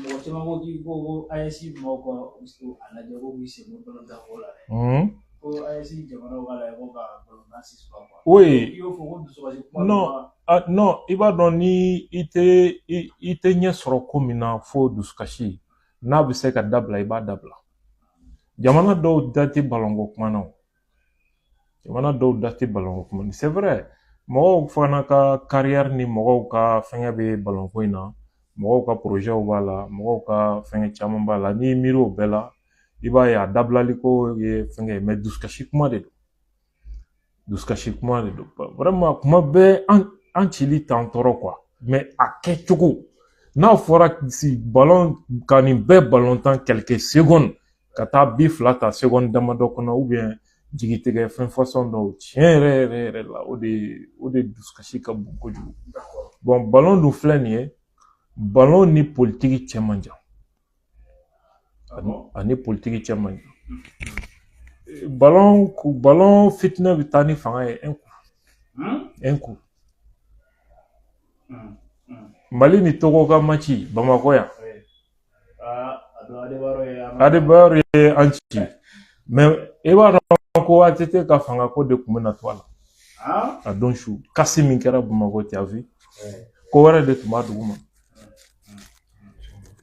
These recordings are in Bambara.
Mɔgɔ caman ko k'i ko AES mɔgɔw ka a lajɛ ko k'i sen bɔ balontan ko la dɛ. Ko AES jamanaw k'a lajɛ ko ka balontan suspend quoi. Oui. I y'o fɔ ko dusukasi kuma. Non. Ah, non, i b'a dɔn, ni i tɛ ɲɛ sɔrɔ ko min na fo dusukasi, n'a bɛ se ka dabila, i b'a dabila. Jamana dɔw da tɛ balonko kuma na o. Jamana dɔw da tɛ balonko kuma na. C'est vrai, mɔgɔw fana ka carrière ni mɔgɔw ka fɛngɛ bɛ balonko in na, mɔgɔw ka projet b'a la, mɔgɔw ka fɛngɛ caman b'a la. N'i miiri o bɛɛ la, i b'a ye a dabilali ko ye fɛngɛ ye, mais dusukasi kuma de don. Dusukasi kuma de don. Vraiment, kuma bɛɛ an cili t'an tɔɔrɔ quoi. Mais a kɛcogo, n'a fɔra si ballon ka nin bɛɛ balontan quelques secondes ka taa bi fila ta seconde damadɔ kɔnɔ, ou bien jigitigɛ fɛn façon dɔw, tiɲɛ yɛrɛ yɛrɛ yɛrɛ la, o de dusukasi ka bon kojugu. Bon, ballon dun filɛ nin ye, ballon ni politiki cɛ man jan. Ani politiki cɛ man jan. Ballon fitinɛ bɛ taa ni fanga ye un coup. Un coup. Mali ni Togo ka match Bamakɔ yan. Adebayor ye an ci. Mais i b'a dɔn ko ATT ka fanga ko de tun bɛna to a la. A don su kasi min kɛra Bamakɔ, tu as vu? Ko wɛrɛ de tun b'a duguma.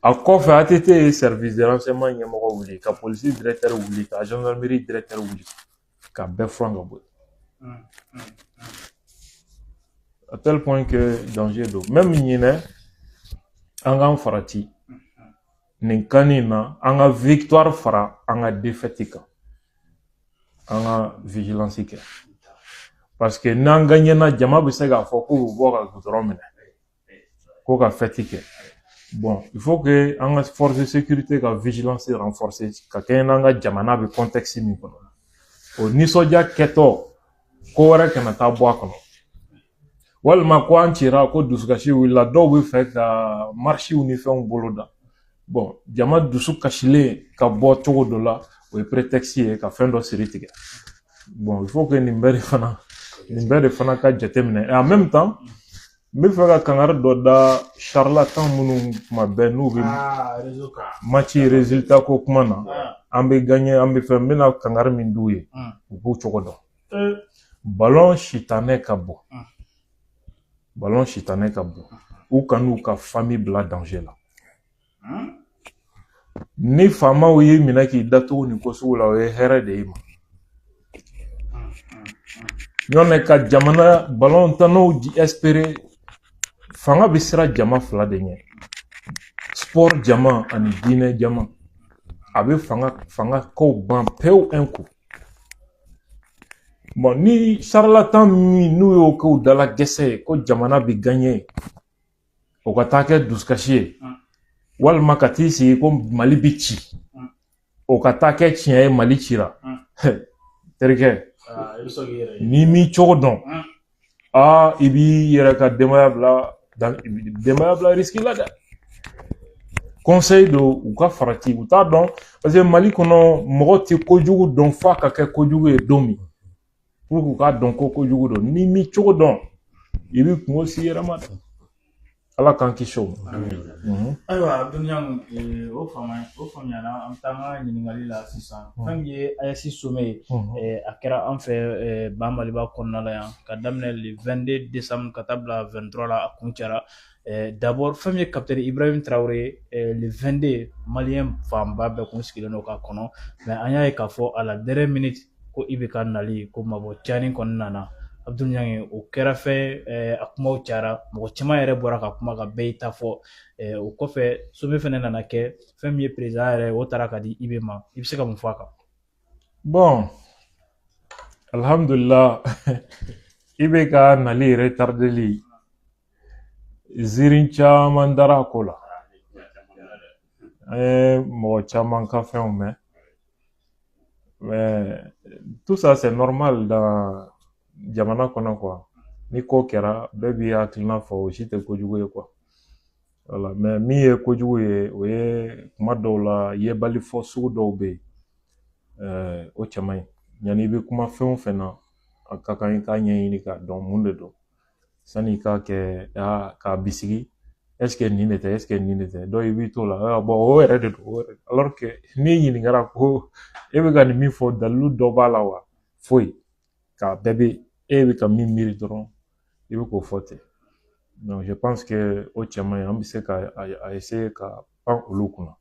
A kɔfɛ, ATT ye service de renseignement ɲɛmɔgɔ wuli, ka polisi directeur wuli, ka gendarmerie directeur wuli, ka bɛɛ furan ka bɔ yen. À tel point que danger don. Même ɲinɛ, an k'an farati nin kan in na, an ka victoire fara an ka défaite kan, an ka vigilance kɛ. Parce que n'an gagnena, jama bɛ se k'a fɔ k'u bɛ bɔ ka goudron minɛ, ko ka fête kɛ. Bon, il faut que an ka force de sécurité ka vigilance renforcer ka kɛɲɛ n'an ka jamana bɛ contexte min kɔnɔ. O nisɔndiya kɛtɔ, ko wɛrɛ kana taa bɔ a kɔnɔ. Walima ko an cira, ko dusukasi wulila, dɔw bɛ fɛ ka marchew ni fɛnw boloda. Bon, jama dusu kasilen ka bɔ cogo dɔ la, o ye prétexte ye ka fɛn dɔ siri tigɛ. Bon, il faut que nin bɛɛ de fana ka jateminɛ. Et en même temps, n bɛ fɛ ka kangari dɔ da charlatan minnu kuma bɛɛ n'u bɛ match résultat ko kuma na, an bɛ gagner, an bɛ fɛn, n bɛna kangari min d'u ye, u k'u cogo dɔn. Ballon sitanɛ ka bon. Ballon sitanɛ ka bon. U kan'u ka famille bila danger la. Ni faamaw y'i minɛ k'i datugu nin ko sugu la, o ye hɛrɛ de y'i ma. Ɲɔnɛ ka jamana ballon tannaw espérer, fanga bɛ siran jama fila de ɲɛ: sport jama ani diinɛ jama. A bɛ fanga kow ban pewu un coup. Bon, ni charlatan min n'u y'o k'u dala gɛsɛ ye ko jamana bɛ gagner, o ka taa kɛ dusukasi ye, walima ka t'i sigi ko Mali bi ci, o ka taa kɛ tiɲɛ ye, Mali cira, terikɛ, n'i m'i cogo dɔn, aa, i b'i yɛrɛ ka denbaya bila risque la dɛ. Conseil don, u ka farati, u t'a dɔn, parce que Mali kɔnɔ, mɔgɔ tɛ kojugu dɔn f'a ka kɛ kojugu ye don min pour k'u k'a dɔn ko kojugu don. N'i m'i cogo dɔn, i bɛ kungo s'i yɛrɛ ma dɛ. Ala k'an kisi o ma. Ayiwa, Abdul, o faamuyana. An bɛ taa an ka ɲininkali la sisan. Fɛn min ye AES sommet ye, a kɛra an fɛ ba Maliba kɔnɔna la yan ka daminɛ le 22 décembre ka taa bila 23 la, a kun cɛra. D'abord, fɛn min ye capitaine Ibrahim Traoré, le 22, malien fanba bɛɛ kun sigilen don k'a kɔnɔ, mais an y'a ye k'a fɔ à la dernière minute ko IBK nali ko mabɔ Tiani kɔni nana. Abdul Ɲangi, o kɛra fɛn, a kumaw cayara, mɔgɔ caman yɛrɛ bɔra ka kuma ka bɛɛ y'i ta fɔ. O kɔfɛ, sommet fɛnɛ nana kɛ, fɛn min ye président yɛrɛ, o taara ka di IB ma. I bɛ se ka mun fɔ a kan? Bon, alhamdulillah, IBK nali retardeli, ziiri caman dara a ko la. An ye mɔgɔ caman ka fɛnw mɛn, mais tout ça, c'est normal dans jamana kɔnɔ quoi. Ni ko kɛra, bɛɛ b'i hakilina fɔ, o si tɛ kojugu ye quoi. Voilà, mais min ye kojugu ye, o ye kuma dɔw la yebali fɔ sugu dɔw bɛ yen, o cɛ man ɲi. Yanni i bɛ kuma fɛn o fɛn na, a ka kan i k'a ɲɛɲini k'a dɔn mun de don, sanni i k'a kɛ k'a bisigi. Est-ce que nin de tɛ, est-ce que nin de tɛ? Donc i b'i t'o la, bon, o yɛrɛ de don, o yɛrɛ. Alors que n'i ɲininkara ko e bɛ ka nin min fɔ, dalilu dɔ b'a la wa? Foyi. K'a bɛɛ bɛ e bɛ ka min miiri dɔrɔn, i bɛ k'o fɔ ten. Donc je pense que o cɛ man ɲi, an bɛ se ka a essayer ka pan olu kunna.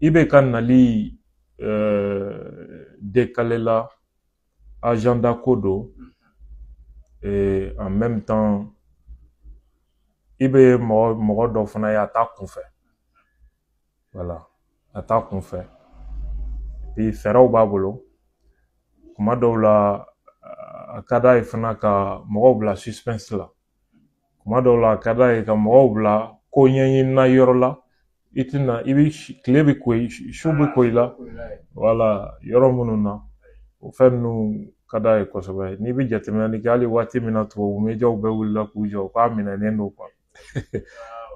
I bɛ ka nali décalé la, agenda ko don. Et en même temps, i bɛ mɔgɔ dɔ fana ye, a t'a kunfɛ. Voilà, a t'a kunfɛ. Puis fɛɛrɛw b'a bolo. Kuma dɔw la, a ka d'a ye fana ka mɔgɔw bila suspense la. Kuma dɔw la, a ka d'a ye ka mɔgɔw bila ko ɲɛɲinina yɔrɔ la. I tɛna, i bɛ tile bɛ ko i, su bɛ ko i la. Wala yɔrɔ minnu na, o fɛn ninnu ka d'a ye kosɛbɛ. N'i bɛ jateminɛ kɛ, hali waati min na tubabu médiaw bɛɛ wulila k'u jɔ k'a minɛnen don quoi.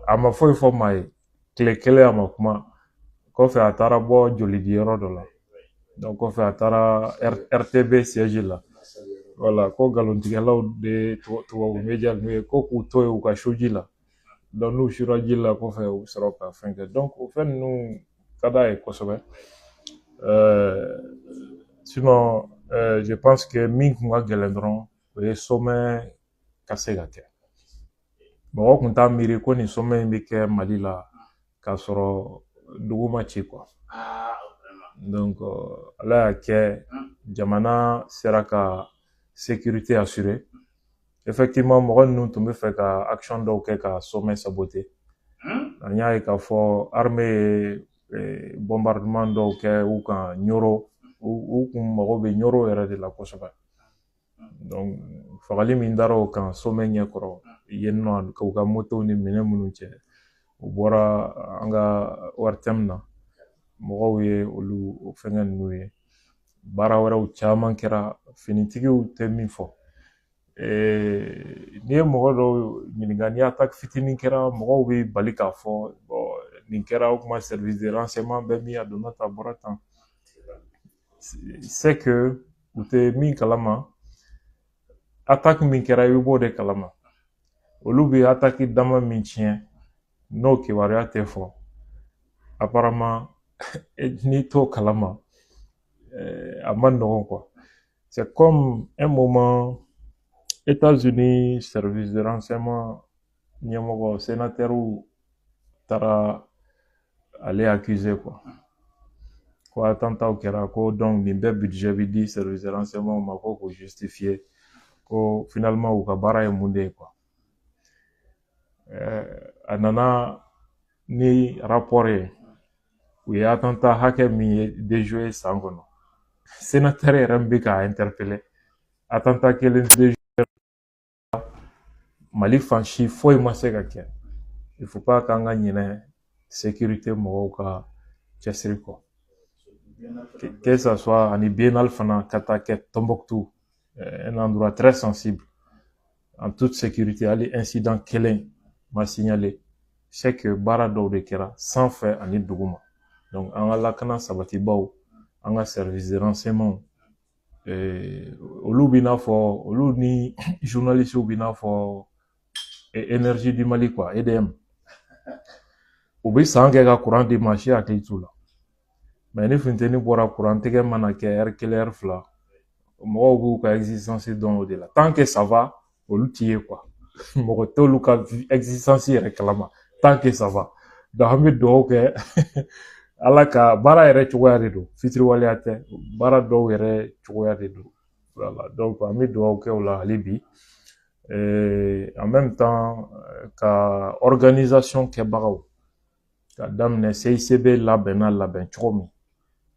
A ma foyi fɔ maa ye. Tile kelen a ma kuma. Kɔfɛ a taara bɔ jolidiyɔrɔ dɔ la. Donc kɔfɛ a taara RTB siège la. Voilà, ko nkalontigɛlaw de tubabu média ninnu ye, ko k'u to yen u ka su ji la. Donc n'u sura ji la kɔfɛ, u bɛ sɔrɔ ka fɛn kɛ. Donc o fɛn ninnu ka d'a ye kosɛbɛ. Sinon, je pense que min kun ka gɛlɛn dɔrɔn, o ye sommet ka se ka kɛ. Mɔgɔ kun t'a miiri ko nin sommet in bɛ kɛ Mali la k'a sɔrɔ dugu ma ci quoi. Donc Ala y'a kɛ, jamana sera ka sécurité assurer. Effectivement, mɔgɔ ninnu tun bɛ fɛ ka action dɔw kɛ ka sommet saboter. An y'a ye k'a fɔ armée ye bombardement dɔw kɛ u kan Ɲoro. U kun mago bɛ Ɲoro yɛrɛ de la kosɛbɛ. Donc fagali min dara o kan sommet ɲɛkɔrɔ yen nɔ, k'u ka motow ni minɛn minnu cɛ, u bɔra an ka ORTM na, mɔgɔw ye olu o fɛngɛ ninnu ye. Baara wɛrɛw caman kɛra, finitigiw tɛ min fɔ. N'i ye mɔgɔ dɔw ɲininka, ni attaque fitinin kɛra, mɔgɔw bɛ bali k'a fɔ bon, nin kɛra, o kuma service de renseignement bɛ min, a donna tan, a bɔra tan. C'est que u tɛ min kalama, attaque min kɛra, i bɛ b'o de kalama. Olu bɛ attaque dama min tiɲɛ, n'o kibaruya tɛ fɔ, apparemment n'i t'o kalama, a man nɔgɔn quoi. C'est comme un moment, États-Unis service de renseignement ɲɛmɔgɔ, sénateur taara ale accuser quoi, ko attentat kɛra, ko donc nin bɛɛ budget bɛ di service de renseignement ma, ko k'o justifier, ko finalement u ka baara ye mun de ye quoi. A nana ni rapport ye, u ye attentat hakɛ min ye déjoué san kɔnɔ. Sénateur yɛrɛ min bɛ k'a interpeller, attentat kelen déjoué Mali fan si, foyi ma se ka kɛ. Il faut pas k'an ka ɲinɛ sécurité mɔgɔw ka cɛsiri kɔ, que ça soit ani biennale fana ka taa kɛ Tombouctou, un endroit très sensible, en toute sécurité, hali incident kelen ma signalé. C'est que baara dɔw de kɛra sanfɛ ani duguma. Donc an ka lakana sabatibaw, an ka service de renseignement, olu b'i n'a fɔ, olu ni journalistes b'i n'a fɔ Énergie du Mali quoi, EDM. U bɛ san kɛ ka courant di, maa si hakili t'u la. Mais ni funteni bɔra, courant tigɛ mana kɛ heure kelen, heure fila, mɔgɔw b'u ka existence dɔn o de la. Tant que ça va, olu t'i ye quoi. Mɔgɔ t'olu ka existence yɛrɛ kalama tant que ça va. Donc an bɛ dugawu kɛ Ala ka baara yɛrɛ cogoya de don, fitiriwaleya tɛ, baara dɔw yɛrɛ cogoya de don. Voilà, donc an bɛ dugawu kɛ o la hali bi. En même temps, ka organisation kɛbagaw, ka daminɛ CICB labɛnna labɛn cogo min,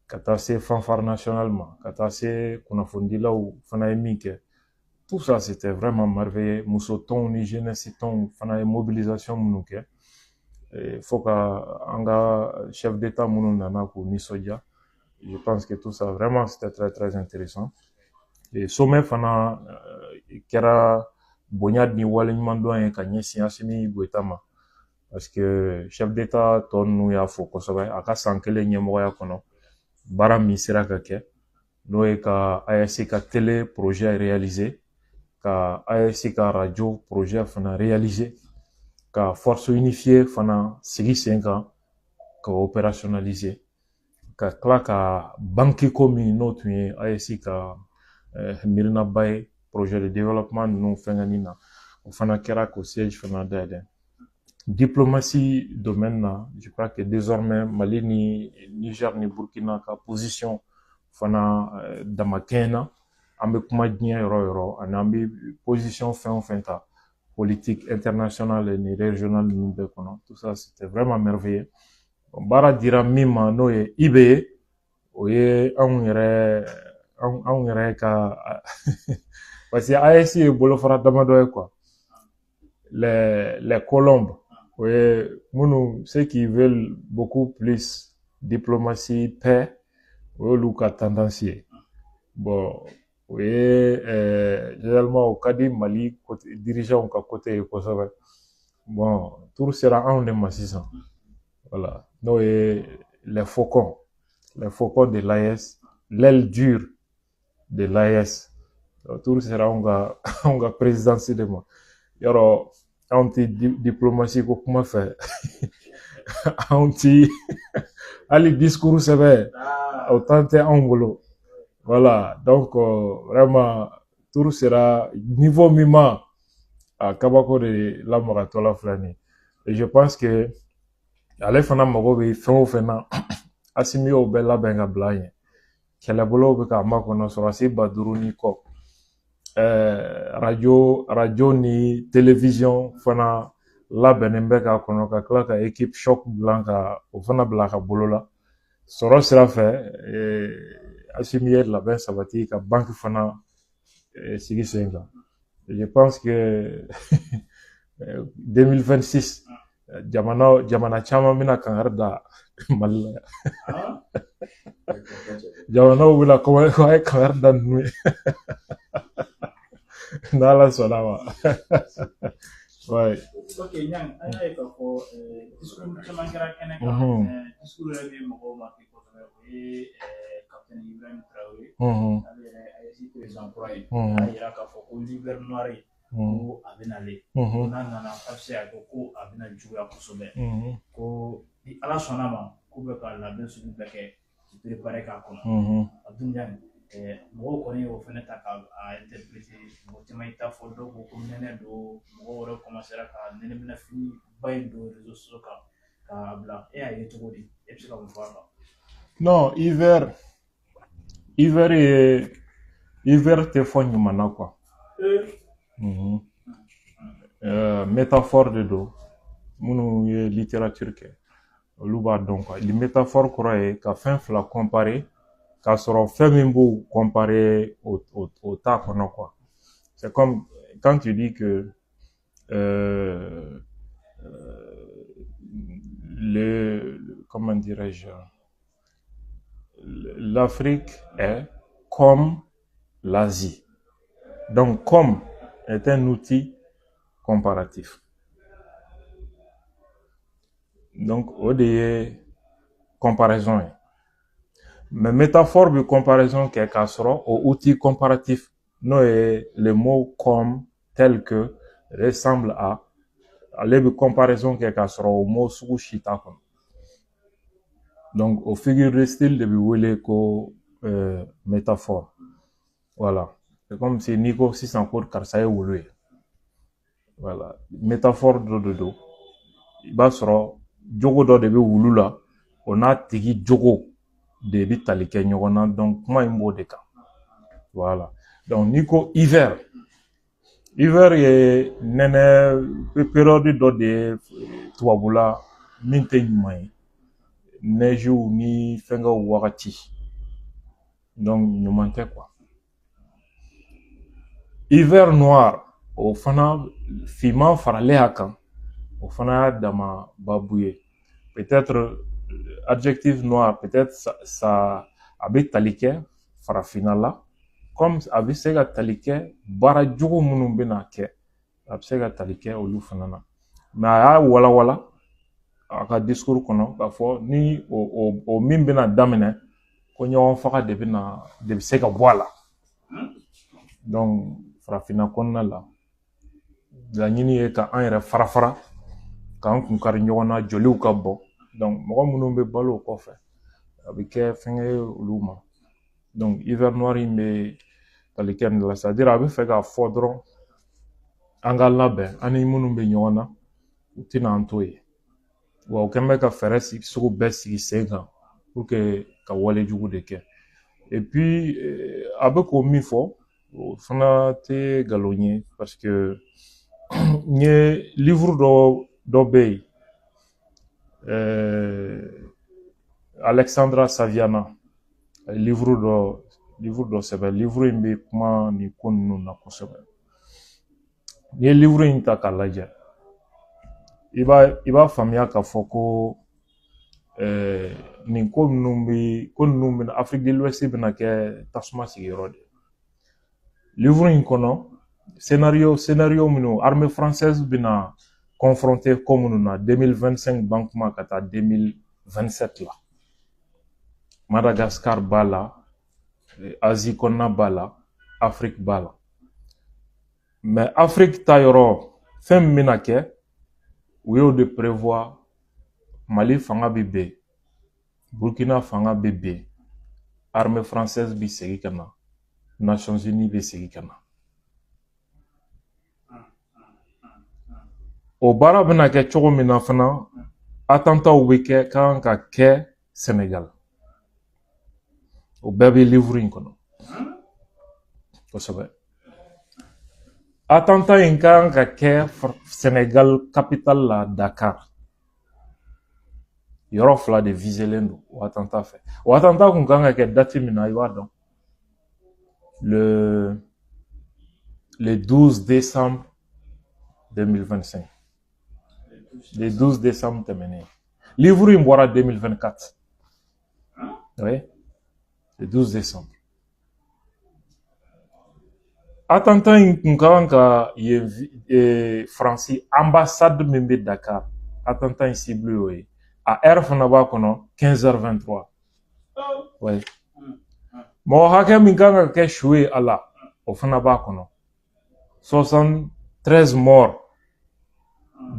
ka taa se fanfare nationale ma, ka taa se kunnafonidilaw fana ye min kɛ, tout ça, c'était vraiment merveilleux. Muso tɔnw ni jeunesse tɔnw fana ye mobilisation minnu kɛ, fo ka an ka chef d'état minnu nana k'u nisɔndiya, je pense que tout ça, vraiment, c'était très très intéressant. Et sommet fana kɛra bonya ni waleɲumandɔn ye ka ɲɛsin Assimi Goïta ma, parce que chef d'état tɔ ninnu y'a fɔ kosɛbɛ, a ka san kelen ɲɛmɔgɔya kɔnɔ, baara min sera ka kɛ, n'o ye ka AES ka télé projet réaliser, ka AES ka radio projet fana réaliser. Ka force unifiée fana sigi sen kan ka opérationnaliser, ka tila ka banque ko min n'o tun ye AES ka miirinaba ye, projet de développement ninnu fɛngɛni na, o fana kɛra k'o siège fana dayɛlɛ. Diplomatie domaine na, je crois que désormais Mali ni Niger ni Burkina ka position fana damakɛɲɛna. An bɛ kuma diɲɛ yɔrɔ o yɔrɔ, ani an bɛ position fɛn o fɛn ta politique internationale ni régionale ninnu bɛɛ kɔnɔ, tout ça, c'était vraiment merveilleux. Baara dira min ma, n'o ye IB ye, o ye anw yɛrɛ, anw yɛrɛ ka, parce que AES ye bolofara damadɔ ye quoi. Les colombes, o ye minnu, ceux qui veulent beaucoup plus diplomatie, paix, o y'olu ka tendance ye. Bon, o ye généralement o ka di Mali côté dirigeants ka côté ye kosɛbɛ. Bon, tour sera anw de ma sisan, voilà, n'o ye les faucons, les faucons de l'AES, l'aile dure de l'AES. Tour sera anw ka présidence de ma. Yɔrɔ anw tɛ diplomatie ko kuma fɛ, anw ti hali discours sɛbɛn, o temps tɛ anw bolo. Voilà, donc vraiment tour sera niveau min ma, a kabako de lamagatɔla filɛ nin ye. Et je pense que ale fana mago bɛ fɛn o fɛn na, Asimi y'o bɛɛ labɛn ka bila ɲɛ. Kɛlɛbolow bɛ k'a makɔnɔ, sɔrɔdasi 5000 ni kɔ. Radio ni télévision fana labɛnnen bɛ k'a kɔnɔ, ka tila ka équipe choc dilan ka o fana bila ka bolo la. Sɔrɔ sira fɛ, Asimi ye labɛn sabati ka banque fana sigi sen kan. Je pense que 2026, jamana caman bɛna kangari da Mali la. Jamanaw bɛna ko a ye kangari da ninnu ye, n'Ala sɔnna ma. Ouais. Ok, Ɲang, an y'a ye k'a fɔ discours caman kɛra kɛnɛ kan. Discours yɛrɛ bɛ mɔgɔw marqué kosɛbɛ, o ye capitaine Ibrahim Traoré, ale yɛrɛ AES président kura ye. A y'a yira k'a fɔ ko l'hiver noir ko a bɛ nalen, ko n'a nana a bɛ se ka kɛ ko a bɛna juguya kosɛbɛ, ko ni Ala sɔnna ma k'u bɛ ka labɛn sugu bɛɛ kɛ k'i préparer k'a kɔnɔ. Abdou Niang, mɔgɔw kɔni y'o fɛnɛ ta k'a interpréter, mɔgɔ caman y'i ta fɔ, dɔw ko ko nɛnɛ don, mɔgɔw yɛrɛ commencera ka nɛnɛminɛ fini ba in don réseaux sociaux kan k'a bila. E y'a ye cogo di? E bɛ se ka mun fɔ a kan? Non, hiver ye, hiver tɛ fɔ ɲuman na quoi. Métaphore de don. Minnu ye littérature kɛ, olu b'a dɔn quoi. Métaphore kɔrɔ ye ka fɛn fila comparer k'a sɔrɔ fɛn min b'o comparer, o t'a kɔnɔ quoi. C'est comme quand tu dis que comment dirais-je, l'Afrique est comme l'Asie. Donc, comme est un outil comparatif. Donc, o de ye comparaison ye. Mais métaphore bɛ comparaison kɛ k'a sɔrɔ o outil comparatif, n'o ye le mot comme, tel que, ressemble à, ale bɛ comparaison kɛ k'a sɔrɔ o mot sugu si t'a kɔnɔ. Donc, o figure de style de bɛ wele ko métaphore. Voilà. C'est comme si n'i ko sisan ko karisa ye wulu ye. Voilà. Métaphore dɔ de don. I b'a sɔrɔ jogo dɔ de bɛ wulu la, o n'a tigi jogo de bɛ tali kɛ ɲɔgɔn na. Donc, kuma in b'o de kan. Voilà. Donc, n'i ko hiver, hiver ye nɛnɛ période dɔ de ye tubabula min tɛ ɲuman ye. Neige ni fɛnkɛw wagati. Donc, ɲuman tɛ quoi. Hiver noir, o fana finman faralen a kan, o fana y'a dama babu ye. Peut-être adjectif noir, peut-être ça a bɛ tali kɛ farafinna la, comme a bɛ se ka tali kɛ baara jugu minnu bɛna kɛ, a bɛ se ka tali kɛ olu fana na. Mais a y'a walawala a ka discours kɔnɔ k'a fɔ ni o min bɛna daminɛ, ko ɲɔgɔn faga de bɛna de bɛ se ka bɔ a la. Donc, farafinna kɔnɔna la, laɲini ye ka an yɛrɛ fara fara. K'an kun kari ɲɔgɔn na, joliw ka bɔn. Donc mɔgɔ minnu bɛ balo o kɔfɛ, a bɛ kɛ fɛnkɛ ye olu ma. Donc hiver noir in bɛ tali kɛ nin de la, c'est à dire a bɛ fɛ k'a fɔ dɔrɔn an ka labɛn, an ni minnu bɛ ɲɔgɔn na, u tɛna an to yen. Wa u kɛn bɛ ka fɛɛrɛ sugu bɛɛ sigi sen kan pour que ka wale jugu de kɛ. Et puis a bɛ k'o min fɔ, o fana tɛ nkalon ye, parce que n ye livre dɔ bɛ yen, Alexandra Saviana a ye livre dɔ sɛbɛn. Livre in bɛ kuma nin ko ninnu na kosɛbɛ. N'i ye livre in ta k'a lajɛ, i b'a faamuya k'a fɔ ko nin ko ninnu bɛ, ko ninnu bɛna, Afrique de l'Ouest bɛna kɛ tasuma sigiyɔrɔ de ye. Livre in kɔnɔ, scénario minnu armée française bɛna confronter ko minnu na 2025 ban kuma ka taa 2027 la, Madagascar b'a la, Asie kɔnɔna b'a la, Afrique b'a la. Mais Afrique ta yɔrɔ, fɛn min bɛna kɛ, u y'o de prévoir. Mali fanga bɛ ben, Burkina fanga bɛ ben, armée française bɛ segin ka na, Nations Unies bɛ segin ka na. O baara bɛna kɛ cogo min na fana, attentats bɛ kɛ, kan ka kɛ Sénégal. O bɛɛ bɛ livre in kɔnɔ kosɛbɛ. Attentat in kan ka kɛ Sénégal capitale la, Dakar. Yɔrɔ fila de visélen don o attentat fɛ. O attentat kun kan ka kɛ date min na, i b'a dɔn, le 12 décembre 2025, le 12 décembre tɛmɛnen. Livre in bɔra 2024, oui, le 12 décembre. Attentat in kun ka kan ka yen Faransi ambassade min bɛ Dakar, attentat in cible y'o ye. A heure fana b'a kɔnɔ, 15h23. Oui, mɔgɔ hakɛ min kan ka kɛ su ye a la, o fana b'a kɔnɔ, 73 morts,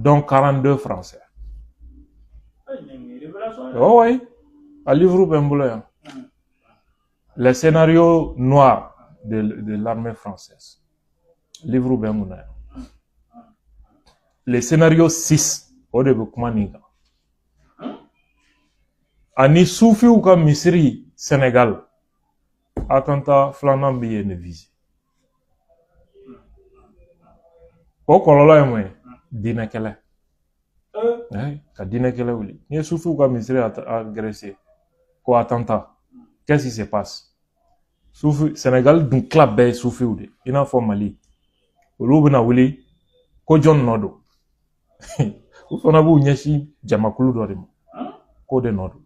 dont 42 Français. Oh oui, a livre bɛ n bolo yan, les scénarios noirs de l'armée française. Livre bɛ n kunna yan, les scénarios 6, o de bɛ kuma nin kan. Ani sufiw ka misiri Sénégal, attentat filanan bɛ yen de visé. O kɔlɔlɔ ye mun ye? Diinɛ kɛlɛ, ka diinɛ kɛlɛ wuli. N'i ye sufiw ka misiri agressé ko attentat, qu'est-ce qui se passe? Sufi Sénégal dun tila bɛɛ ye sufiw de, i n'a fɔ Mali. Olu bɛna wuli ko jɔn nɔ don? U fana b'u ɲɛsin jamakulu dɔ de ma k'o de nɔ don.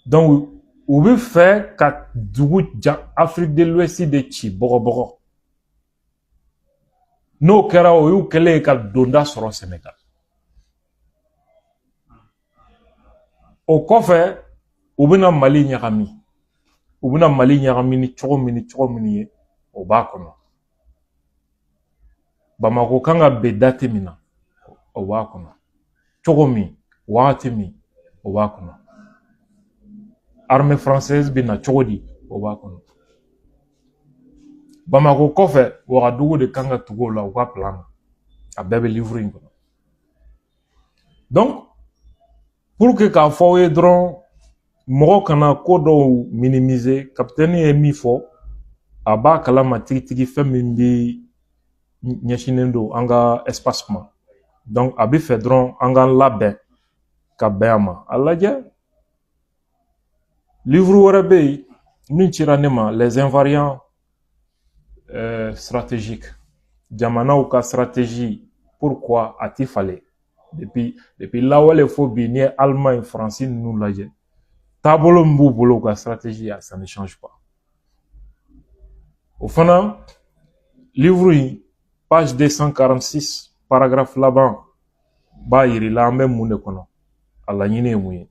Donc u bɛ fɛ ka dugu ja Afrique de l'Ouest de ci bɔgɔbɔgɔ. N'o kɛra, o y'u kɛlen ye ka donda sɔrɔ Sénégal. O kɔfɛ, u bɛna Mali ɲagami. U bɛna Mali ɲagami ni cogo min ni cogo min ye, o b'a kɔnɔ. Bamako kan ka bɛn date min na, o b'a kɔnɔ. Cogo min, wagati min, o b'a kɔnɔ. Armée française bɛ na cogo di, o b'a kɔnɔ. Bamako kɔfɛ, Wagadugu de kan ka tugu o la, u ka plan na. A bɛɛ bɛ livre in kɔnɔ. Donc pour que k'a fɔ aw ye dɔrɔn, mɔgɔ kana ko dɔw minimiser. Capitaine ye min fɔ, a b'a kalama tigitigi fɛn min bɛ ɲɛsinnen don an ka espace ma. Donc a bɛ fɛ dɔrɔn an k'an labɛn ka bɛn a ma. A lajɛ, livre wɛrɛ bɛ yen min cira ne ma, les invariants stratégiques, jamanaw ka stratégie, pourquoi a ti falen depuis lawale fo bi. N'i ye Allemagne, Faransi ninnu lajɛ, taabolo min b'u bolo, u ka stratégie, ça ne change pas. O fana livre in, page 246, paragraphe laban b'a yir'i la an bɛ mun de kɔnɔ, a laɲini ye mun ye.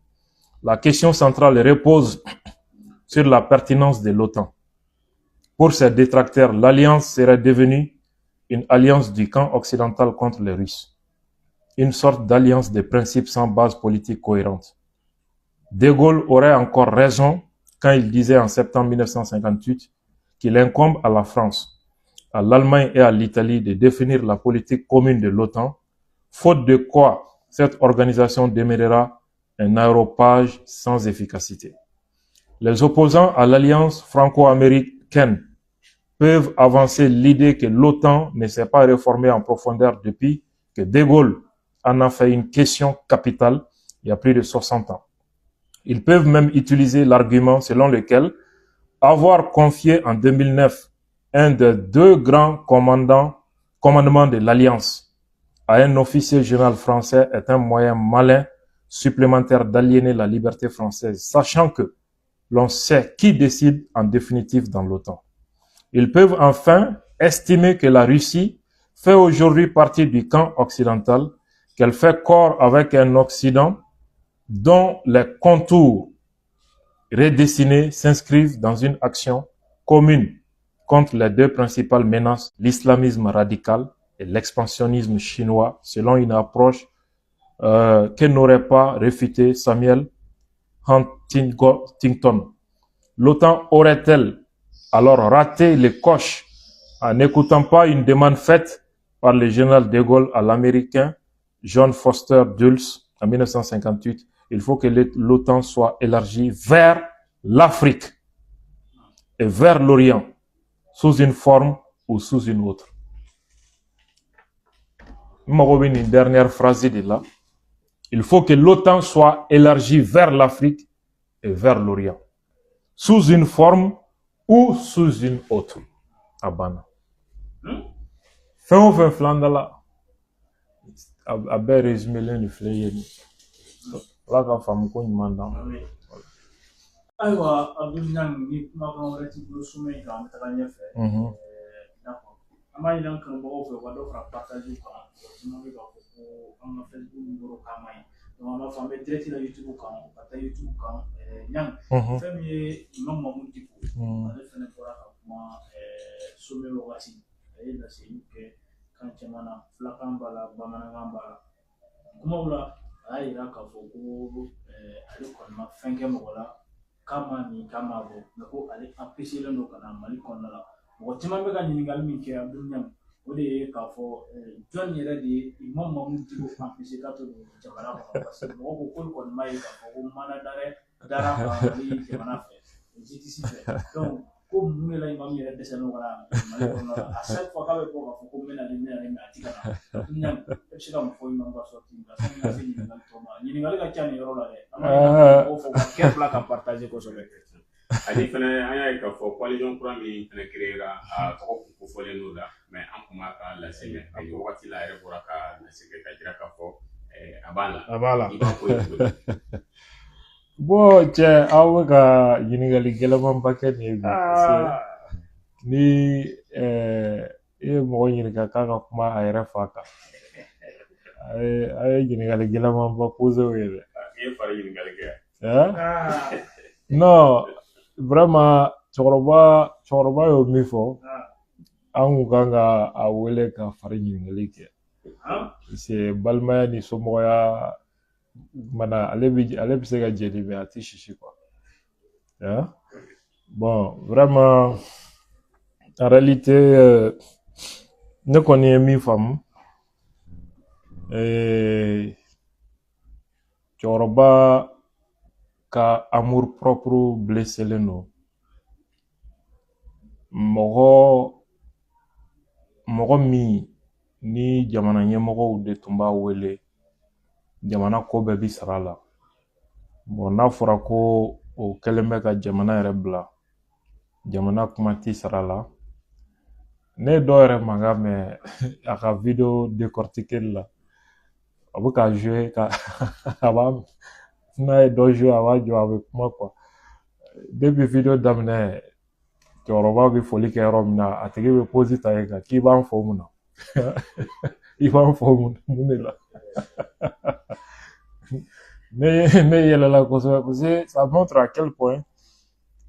La question centrale repose sur la pertinence de l'OTAN. Pour ses détracteurs, l'alliance serait devenue une alliance du camp occidental contre les Russes. Une sorte d'alliance des principes sans base politique cohérente. De Gaulle aurait encore raison quand il disait en septembre 1958 qu'il incombe à la France, à l'Allemagne et à l'Italie de définir la politique commune de l'OTAN, faute de quoi cette organisation demeurera un aéropage sans efficacité. Les opposants à l'alliance franco-américaine peuvent avancer l'idée que l'OTAN ne s'est pas réformée en profondeur depuis que De Gaulle en a fait une question capitale il y a plus de 60 ans. Ils peuvent même utiliser l'argument selon lequel avoir confié en 2009 un des deux grands commandements de l'Alliance à un officier général français est un moyen malin supplémentaire d'aliéner la liberté française, sachant que l'on sait qui décide en définitive dans l'OTAN. Ils peuvent enfin estimer que la Russie fait aujourd'hui partie du camp occidental, qu'elle fait corps avec un Occident dont les contours redessinés s'inscrivent dans une action commune contre les deux principales menaces, l'islamisme radical et l'expansionnisme chinois, selon une approche que n'aurait pas réfuté Samuel Huntington. L'OTAN aurait-elle alors raté le coche en n'écoutant pas une demande faite par le général de Gaulle à l'américain John Foster Dulles en 1958? Il faut que l'OTAN soit élargie vers l'Afrique et vers l'Orient, sous une forme ou sous une autre. Une dernière phrase de là. Il faut que l'OTAN soit élargie vers l'Afrique et vers l'Orient, sous une forme ou sous une autre. A banna. Fɛn o fɛn filɛ an da la, a bɛɛ résumé de filɛ yen. Ala ka faamu ko ɲuman d'an ma. Ayiwa, Abdul Niang, ni kumakan wɛrɛ t'i bolo sommet in kan, an bɛ taga ɲɛfɛ. D'accord. An b'a ɲini an kanubagaw fɛ u ka dɔ fara partage kan. Mɔgɔ caman bɛ k'a fɔ ko an ka Facebook numéro k'a man ɲi. Donc an b'a fɔ an bɛ direct la YouTube kan, u ka taa YouTube kan. Niang, fɛn min ye Imam Mahmoud Dicko, ale fɛnɛ bɔra ka kuma sommet wagati. A ye laseliw kɛ kan caman na, fulakan b'a la, bamanankan b'a la. Kumaw la, a y'a yira k'a fɔ ko ale kɔni ma fɛn kɛ mɔgɔ la, k'a ma min, k'a ma bɔ, mɛ ko ale empêché don ka na Mali kɔnɔna la. Mɔgɔ caman bɛ ka ɲininkali min kɛ, Abdul Niang, o de ye k'a fɔ jɔn yɛrɛ de ye Imam Mahmoud Dicko empêché k'a to don jamana kɔnɔ, parce que mɔgɔw ko k'olu kɔni m'a ye k'a fɔ ko mandat d'arrêt dara kan Mali jamana fɛ, justice fɛ. Donc ko mun de la Imam yɛrɛ dɛsɛlen don ka na Mali kɔnɔna la? À chaque fois k'a bɛ bɔ k'a fɔ ko n bɛ na n bɛ na, mais a ti ka na. Abdul Niang, e bɛ se ka mun fɔ Imam ka sortie in kan sani n ka se ɲininkali tɔ ma? Ɲininkali ka ca nin yɔrɔ la dɛ. An b'a ɲini mɔgɔw fɛ u ka kɛ fila ka partager kosɛbɛ. Ani fɛnɛ, an y'a ye k'a fɔ coalition kura min fɛnɛ créera, a tɔgɔ kun kofɔlen don la, mais an kun b'a ka lase mɛn nin wagati la, a yɛrɛ bɔra ka lase kɛ ka jira k'a fɔ a b'a la. A b'a la. I b'a ko ye cogo di? Bon, cɛ, aw bɛ ka ɲininkali gɛlɛnmanba kɛ nin ye bi, parce que ni i ye mɔgɔ ɲininka k'a ka kuma a yɛrɛ fa kan, a ye ɲininkali gɛlɛnmanba posé o ye dɛ. I ye fari ɲininkali kɛ. Hein? Non, vraiment, cɛkɔrɔba y'o min fɔ, an kun kan ka a wele ka fari ɲininkali kɛ, parce que balimaya ni somɔgɔya mana, ale bɛ se ka jeni, mais a tɛ sisi quoi. Hein? Bon, vraiment, en réalité, ne kɔni ye min faamu, cɛkɔrɔba ka amour propre blessélen don. Mɔgɔ min ni jamana ɲɛmɔgɔw de tun b'a wele, jamana ko bɛɛ bi sara la. Bon, n'a fɔra ko o kɛlen bɛ ka jamana yɛrɛ bila, jamana kuma ti sara la. Ne ye dɔw yɛrɛ mankan mɛn a ka vidéo décortiquer la, a bɛ ka jouer ka a b'a n'a ye dɔ jouer, a b'a jɔ, a bɛ kuma quoi. Depuis vidéo daminɛ, cɛkɔrɔba bɛ foli kɛ yɔrɔ min na, a tigi bɛ pause ta yen kan k'i b'an fo mun na, i b'an fo mun de la. Ne yɛlɛla kosɛbɛ, parce que ça montre à quel point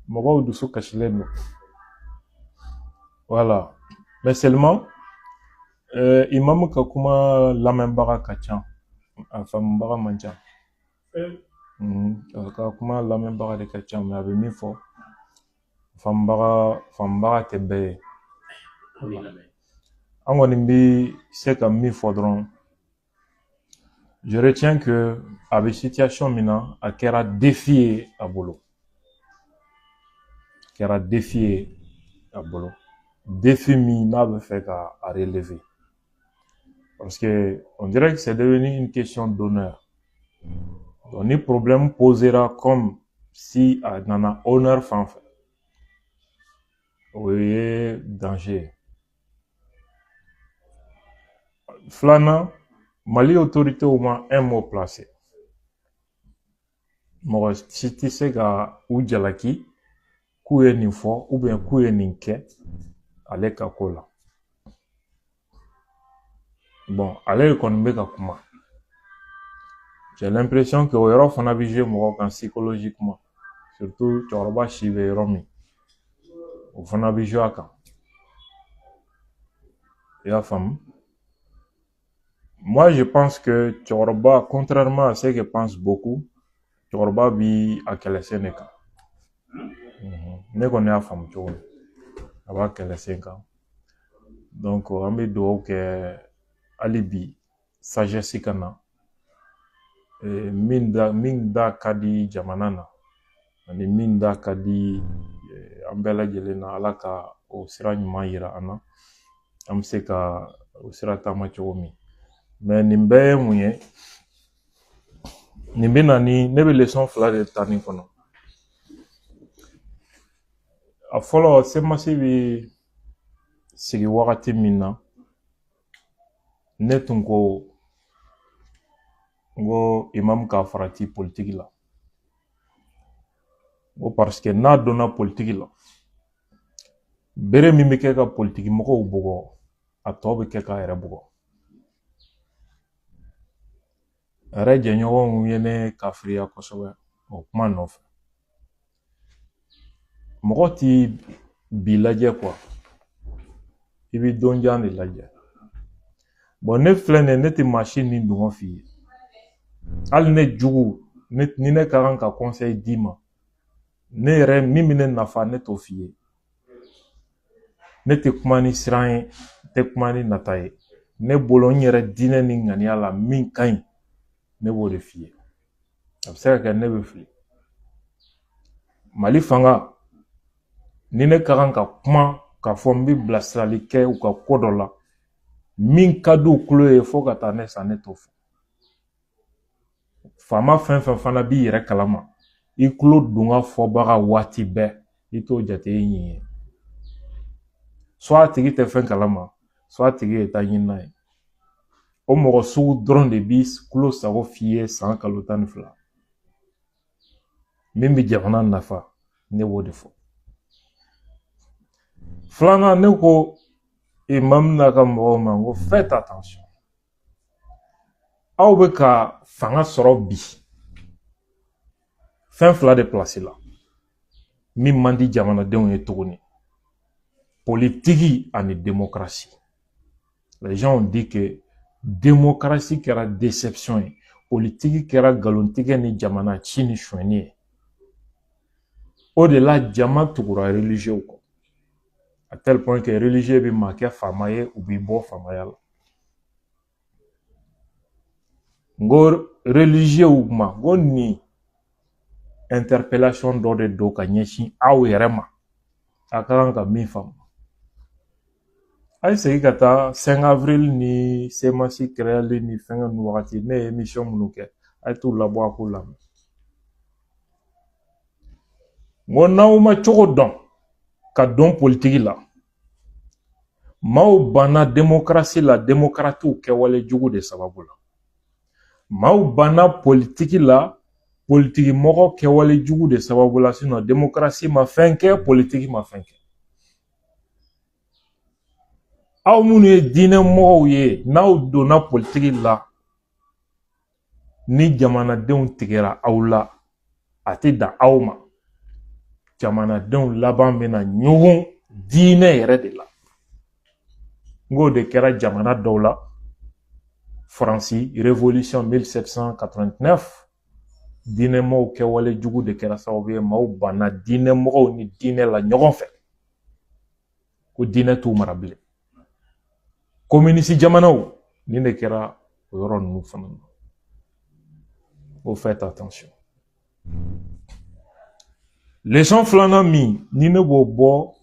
mɔgɔw dusu kasilen don. Voilà, mais seulement imam ka kuma lamɛnbaga ka ca. A faamubaga man ca. A ka kuma lamɛnbaga de ka ca, mais a bɛ min fɔ, faamubaga tɛ bɛɛ ye. An kɔni bɛ se ka min fɔ dɔrɔn, je retiens que a bɛ situation min na, a kɛra défi ye a bolo. A kɛra défi ye a bolo. Défi min n'a bɛ fɛ ka a relever. Parce que on dirait que c'est devenu une question d'honneur. Donc, ni problème posera comme si a nana honneur fan fɛ, o ye danger ye. Filanan, Mali autorités ma un mot placé. Mɔgɔ si tɛ se ka u jalaki k'u ye nin fɔ ou bien k'u ye nin kɛ ale ka ko la. Bon, ale kɔni bɛ ka kuma. J'ai l'impression que o yɔrɔ fana bɛ jouer mɔgɔ kan psychologiquement. Surtout cɛkɔrɔba si bɛ yɔrɔ min, o fana bɛ jouer a kan. I y'a faamu? Moi, je pense que cɛkɔrɔba, contrairement à ce que pensent beaucoup, cɛkɔrɔba bi a kɛlɛsen de kan. Ne kɔni y'a faamu cogo min, a b'a kɛlɛsen kan. Donc, an bɛ dugawu kɛ hali bi sagesse ka na. Min da ka di jamana na ani min da ka di an bɛɛ lajɛlen na, Ala ka o sira ɲuman yira an na, an bɛ se ka o sira taama cogo min. Mais nin bɛɛ ye mun ye? Nin bɛ na ni, ne bɛ leçon fila de ta nin kɔnɔ. A fɔlɔ, CMAS bɛ sigi wagati min na, ne tun ko n ko imam ka farati politiki la. N ko parce que n'a donna politiki la, bere min bɛ kɛ ka politiki mɔgɔw bugɔ, a tɔ bɛ kɛ k'a yɛrɛ bugɔ. A yɛrɛ jɛɲɔgɔnw ye ne kafiriya kosɛbɛ o kuma nɔfɛ. Mɔgɔ ti bi lajɛ quoi, i bɛ don jan de lajɛ. Bon, ne filɛ nin ye, ne tɛ maa si ni dungɔ f'i ye. Hali ne jugu, ni ne ka kan ka conseil d'i ma, ne yɛrɛ min bɛ ne nafa, ne t'o f'i ye. Ne tɛ kuma ni siran ye, n tɛ kuma ni nata ye. Ne bolo n yɛrɛ diinɛ ni ŋaniya la min ka ɲi, ne b'o de f'i ye. A bɛ se ka kɛ ne bɛ fili. Mali fanga, ni ne ka kan ka kuma k'a fɔ n bɛ bilasirali kɛ u ka ko dɔ la, min ka di u tulo ye fo ka taa ne sa, ne t'o fɔ. Faama fɛn fɛn fana b'i yɛrɛ kalama, i tulo donka fɔbaga waati bɛɛ, i t'o jate i ɲin ye. Soit a tigi tɛ fɛn kalama, soit a tigi ye taa ɲinina ye. O mɔgɔ sugu dɔrɔn de b'i tulo sago f'i ye san kalo 12. Min bɛ jamana nafa, ne b'o de fɔ. Filanan, ne ko imam n'a ka mɔgɔw ma, n ko faites attention. Aw bɛ ka fanga sɔrɔ bi fɛn fila de place la min man di jamanadenw ye tuguni: politique ani démocratie. Les gens ont dit que démocratie kɛra déception ye, politique kɛra nkalontigɛ ni jamana ci ni sonyɛni ye. O de la jama tugura religieux kɔ, à tel point que religieux bɛ maa kɛ faama ye, u b'i bɔ faamaya la. N ko religieux ma, n ko nin interpellation dɔ de don ka ɲɛsin aw yɛrɛ ma, a ka kan ka min faamu. A ye segin ka taa 5 avril ni CMAS créali ni fɛngɛ ninnu wagati, ne ye émission minnu kɛ, a ye t'u labɔ a k'u lamɛn. N ko n'aw ma cogo dɔn ka don politiki la, maaw banna démocratie la, démocratew kɛwale jugu de sababu la. Maaw banna politiki la, politiki mɔgɔ kɛwale jugu de sababu la. Sinon démocratie ma fɛn kɛ, politiki ma fɛn kɛ. Aw minnu ye diinɛ mɔgɔw ye, n'aw donna politiki la, ni jamanadenw tigɛra aw la, a tɛ dan aw ma. Jamanadenw laban bɛna ɲɔgɔn diinɛ yɛrɛ de la. N k'o de kɛra jamana dɔw la. Faransi révolution 1789, diinɛmɔgɔw kɛwale jugu de kɛra sababu ye maaw banna diinɛmɔgɔw ni diinɛ la ɲɔgɔn fɛ ko diinɛ t'u mara bilen. Communiste jamanaw nin de kɛra o yɔrɔ ninnu fana na. Faut faites attention. Leçon filanan min ni ne b'o bɔ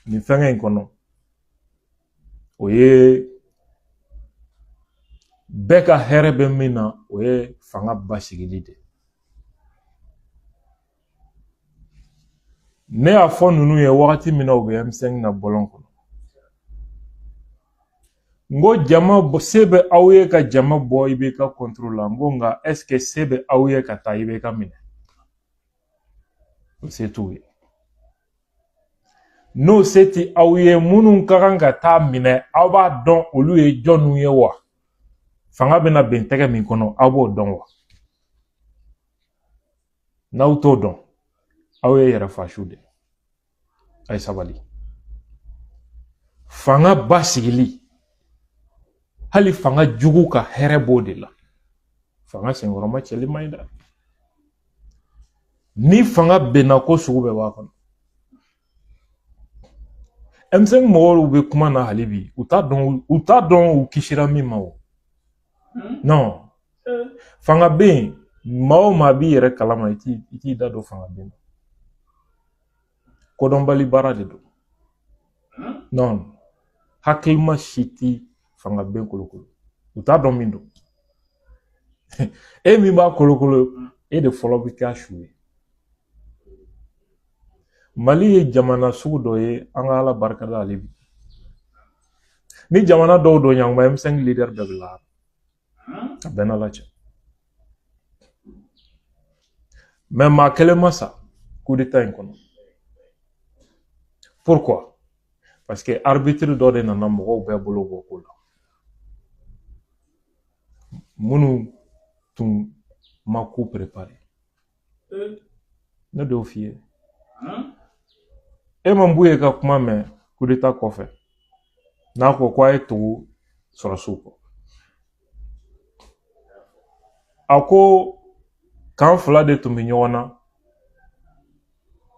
nin fɛngɛ in kɔnɔ, o ye bɛɛ ka hɛrɛ bɛ min na, o ye fanga basigili de. Ne y'a fɔ ninnu ye wagati min na u bɛ M5 na bɔlɔn kɔnɔ, n ko jama se bɛ aw ye ka jama bɔ IBK contre la, n ko nka est ce que se bɛ aw ye ka taa IBK minɛ? O se t'u ye. N'o se ti aw ye, minnu ka kan ka taa minɛ, aw b'a dɔn olu ye jɔnniw ye wa? Fanga bɛna bɛn tɛgɛ min kɔnɔ, aw b'o dɔn wa? N'aw t'o dɔn, aw ye yɛrɛ fasu de. A ye sabali. Fanga basigili, hali fanga jugu ka hɛrɛ b'o de la. Fanga senkɔrɔma cɛli man ɲi dɛ. Ni fanga benna, ko sugu bɛɛ b'a kɔnɔ. M5 mɔgɔw bɛ kuma na hali bi, u t'a dɔn u kisira min ma o. Non. Fanga bɛ yen, maa o maa b'i yɛrɛ kalama, i t'i da don fanga ben na. Kodɔnbali baara de don. Non. Hakilima si ti fanga ben kolokolo. U t'a dɔn min don. E min b'a kolokolo, e de fɔlɔ bɛ k'a su ye. Mali ye jamana sugu dɔ ye, an ka Ala barika da hali bi. Ni jamana dɔw don ɲanba, M5 leader bɛɛ bɛ lahara. A bɛɛ n'Ala cɛ. Mais maa kelen ma sa coup d'état in kɔnɔ. Pourquoi? Parce que arbitre dɔ de nana mɔgɔw bɛɛ bolo bɔ ko la. Minnu tun ma coup préparé. Ne de y'o f'i ye. E ma Buye ka kuma mɛn coup d'état kɔfɛ, n'a ko ko a ye tugu sɔrɔsiw kɔ. A ko kan fila de tun bɛ ɲɔgɔn na,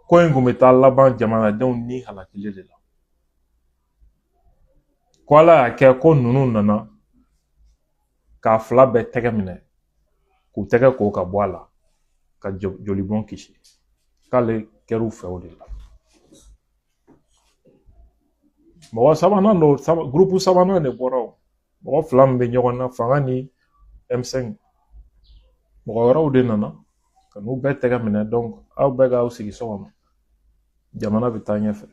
ko in kun bɛ taa laban jamanadenw ni halakili de la. Ko Ala y'a kɛ ko ninnu nana k'a fila bɛɛ tɛgɛ minɛ, k'u tɛgɛ ko ka bɔ a la, ka jolibɔn kisi. K'ale kɛr'u fɛ o de la. Mɔgɔ sabanan dɔ, groupe sabanan de bɔra o. Mɔgɔ fila min bɛ ɲɔgɔn na, fanga ni M5. Mɔgɔ wɛrɛw de nana ka n'u bɛɛ tɛgɛ minɛ, donc aw bɛɛ k'aw sigi so kɔnɔ. Jamana bɛ taa ɲɛfɛ.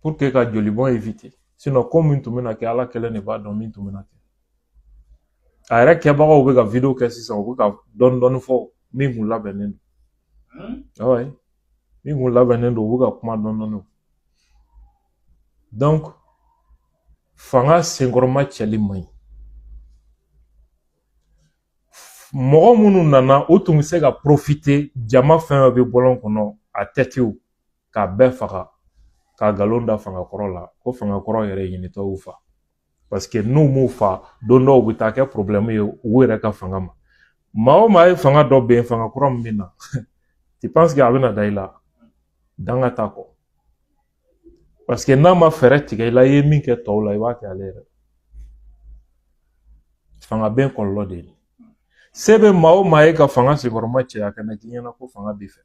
Pour que ka jolibɔn éviter. Sinon ko min tun bɛna kɛ, Ala kelen de b'a dɔn min tun bɛna kɛ. A yɛrɛ kɛbagaw bɛ ka vidéo kɛ sisan, u bɛ ka dɔɔni dɔɔni fɔ min kun labɛnnen don. Ouais. Min kun labɛnnen don, u bɛ ka kuma dɔɔni dɔɔni. Donc fanga senkɔrɔma cɛli man ɲi. Mɔgɔ minnu nana, u tun bɛ se ka profiter jama fɛn fɛn bɛ bɔlɔn kɔnɔ, a tɛtiw k'a bɛɛ faga, k'a nkalon da fangakɔrɔ la, ko fangakɔrɔ yɛrɛ ɲinitɔ y'u fa. Parce que n'u m'u fa, don dɔw bɛ taa kɛ problème ye u yɛrɛ ka fanga ma. Maa o maa ye fanga dɔ ben, fanga kura min bɛ na, tu penses que a bɛna da i la, danga t'a kɔ. Parce que n'a ma fɛɛrɛ tigɛ i la, i ye min kɛ tɔw la, i b'a kɛ ale yɛrɛ. Fanga ben kɔlɔlɔ de ye. Se bɛ maa o maa ye ka fanga senkɔrɔma cɛ, a kana k'i ɲɛna ko fanga b'i fɛ.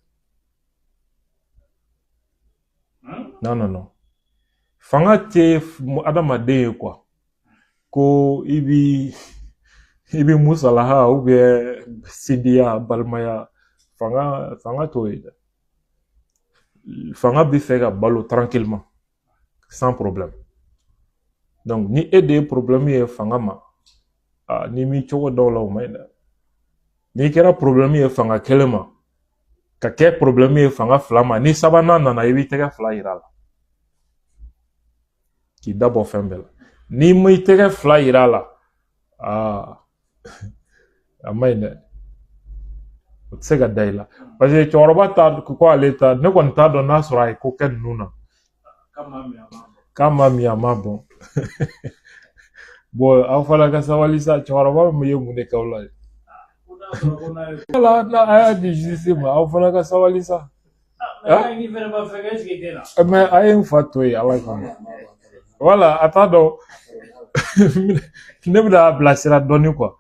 Non, non, non. Fanga tɛ adamaden ye quoi. Ko i bi musalaha ou bien sindiya balimaya, fanga t'o ye dɛ. Fanga bɛ fɛ ka balo tranquillement, sans problème. Donc ni e de ye problème ye fanga ma, n'i m'i cogo dɔw la, o man ɲi dɛ. N'i kɛra problème ye fanga kelen ma, ka kɛ problème ye fanga fila ma, ni sabanan nana, i b'i tɛgɛ fila yira a la k'i da bɔ fɛn bɛɛ la. N'i m'i tɛgɛ fila yira a la, a man ɲi dɛ. O tɛ se ka da i la. Parce que cɛkɔrɔba ta ko ale ta, ne kɔni t'a dɔn n'a sɔrɔ a ye ko kɛ ninnu na. K'a ma min a ma bɔn. Bon, aw fana ka sabali sa, cɛkɔrɔba min ye mun de k'aw la ye? Wala n'a a y'a di justice ma, aw fana ka sabali sa. Mais a ye n fa to yen Ala kama. Wala a t'a dɔn ne bɛna a bilasira dɔɔni quoi.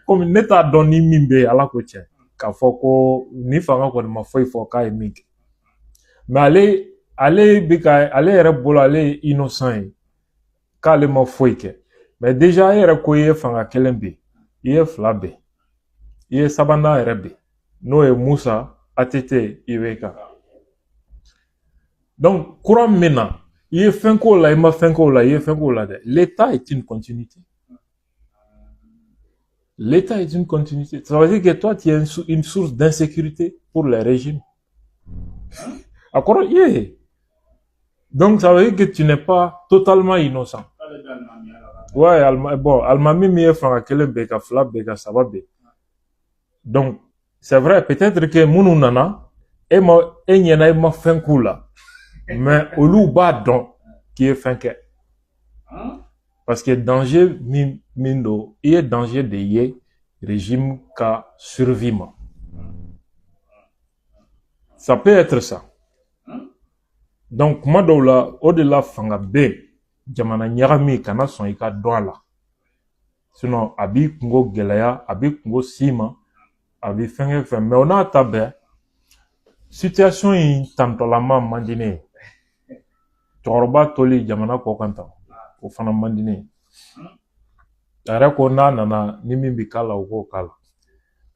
Komi ne t'a dɔn ni min bɛ yen, Ala ko tiɲɛ. K'a fɔ ko ni fanga kɔni ma foyi fɔ k'a ye min kɛ. Mais ale bɛ ka ale yɛrɛ bolo, ale ye innocent ye, k'ale ma foyi kɛ. Mais déjà e yɛrɛ ko i ye fanga kelen bin, i ye fila bin, i ye sabanan yɛrɛ bin, n'o ye Musa, ATT, IBK. Donc courant min bɛ na, i ye fɛn k'o la, i ma fɛn k'o la, i ye fɛn k'o la dɛ. L'État est une continuité. L'État est une continuité. Ça veut dire que toi, tu es une source d'insécurité pour les régimes. A kɔrɔ ye. Donc ça veut dire que tu n'es pas totalement innocent. Ouais, bon, alimami min ye fanga kelen bɛɛ ka fila bɛɛ ka saba bɛɛ. Donc, c'est vrai, peut-être que minnu nana, e ma e ɲɛna, e ma fɛn k'u la. Mais olu b'a dɔn k'i ye fɛn kɛ. Parce que danger min don, i ye danger de ye régime ka survie ma. Ça peut être ça. Donc, kuma dɔw la, o de la fanga bɛ yen, jamana ɲagami, kana sɔn i ka dɔn a la. Sinon, a b'i kungo gɛlɛya, a b'i kungo s'i ma, a b'i fɛn kɛ fɛn. Mais o n'a ta bɛɛ, situation in tantɔlama man di ne ye. Cɛkɔrɔba toli jamana kɔ kan tan, o fana man di ne ye. A yɛrɛ ko n'a nana, ni min bɛ k'a la, o k'o k'a la.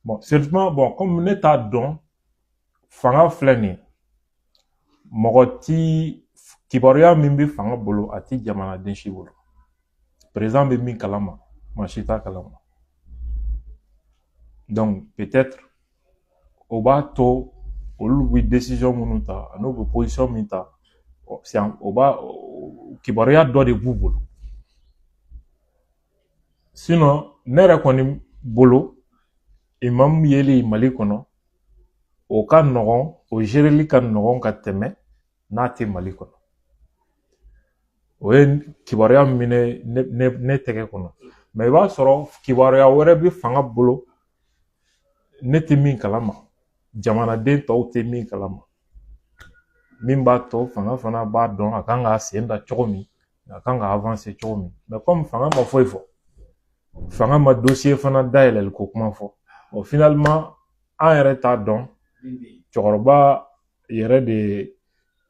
Bon, sérieusement, bon, comme ne t'a dɔn, fanga filɛ nin ye, mɔgɔ ti kibaruya min bɛ fanga bolo, a ti jamanaden si bolo. Président bɛ min kalama, maa si t'a kalama. Donc peut-être o b'a to olu bɛ décision minnu ta, ani u bɛ position min ta, o b'a kibaruya dɔ de b'u bolo. Sinon, ne yɛrɛ kɔni bolo, imam yeli Mali kɔnɔ, o ka nɔgɔn, o géreli ka nɔgɔn ka tɛmɛ n'a tɛ Mali kɔnɔ. O ye kibaruya min ne tɛgɛ kɔnɔ. Mais i b'a sɔrɔ kibaruya wɛrɛ bɛ fanga bolo, ne tɛ min kalama, jamanaden tɔw tɛ min kalama, min b'a to fanga fana b'a dɔn a kan k'a sen da cogo min, a kan ka avancer cogo min. Mais comme fanga ma foyi fɔ, fanga ma dossier fana dayɛlɛli ko kuma fɔ, bon, finalement an yɛrɛ t'a dɔn cɛkɔrɔba yɛrɛ de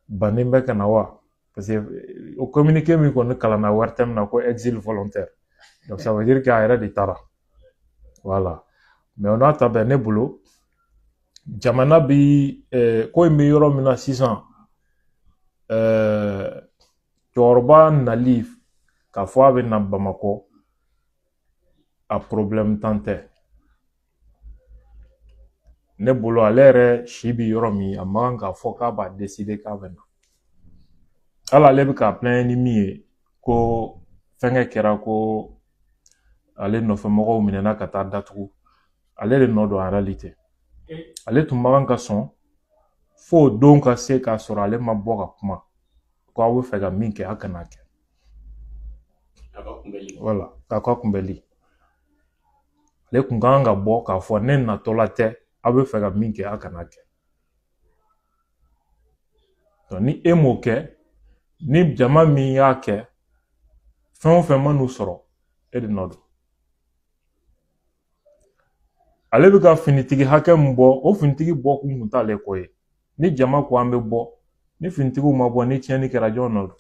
bannen bɛ ka na wa. Parce que o communiqué min kɔni kalanna wari tɛ min na ko exil volontaire, donc ça veut dire k'a yɛrɛ de taara. Voilà. Mais o n'a ta bɛɛ, ne bolo, jamana bi ko in bɛ yɔrɔ min na sisan, cɛkɔrɔba nali k'a fɔ a bɛ na Bamakɔ, a problème tan tɛ. Ne bolo, ale yɛrɛ si bi yɔrɔ min, a man kan k'a fɔ k'a b'a décider k'a bɛ na. Hali ale bɛ k'a plaindre ni min ye ko fɛnkɛ kɛra, ko ale nɔfɛmɔgɔw minɛna ka taa datugu, ale de nɔ don en réalité. Ale tun man kan ka sɔn fo o don ka se k'a sɔrɔ ale ma bɔ ka kuma ko aw bɛ fɛ ka min kɛ, a kana kɛ. Voilà, k'a ka kunbɛli. Ale kun kan ka bɔ k'a fɔ ne natɔla tɛ, aw bɛ fɛ ka min kɛ, a kana kɛ. Ni e m'o kɛ, ni jama min y'a kɛ, fɛn o fɛn man'u sɔrɔ, e de nɔ don. Ale bɛ ka finitigi hakɛ min bɔ, o finitigi bɔ kun kun t'ale kɔ ye. Ni jama ko an bɛ bɔ, ni finitigiw ma bɔ, ni tiɲɛni kɛra, jɔn nɔ don?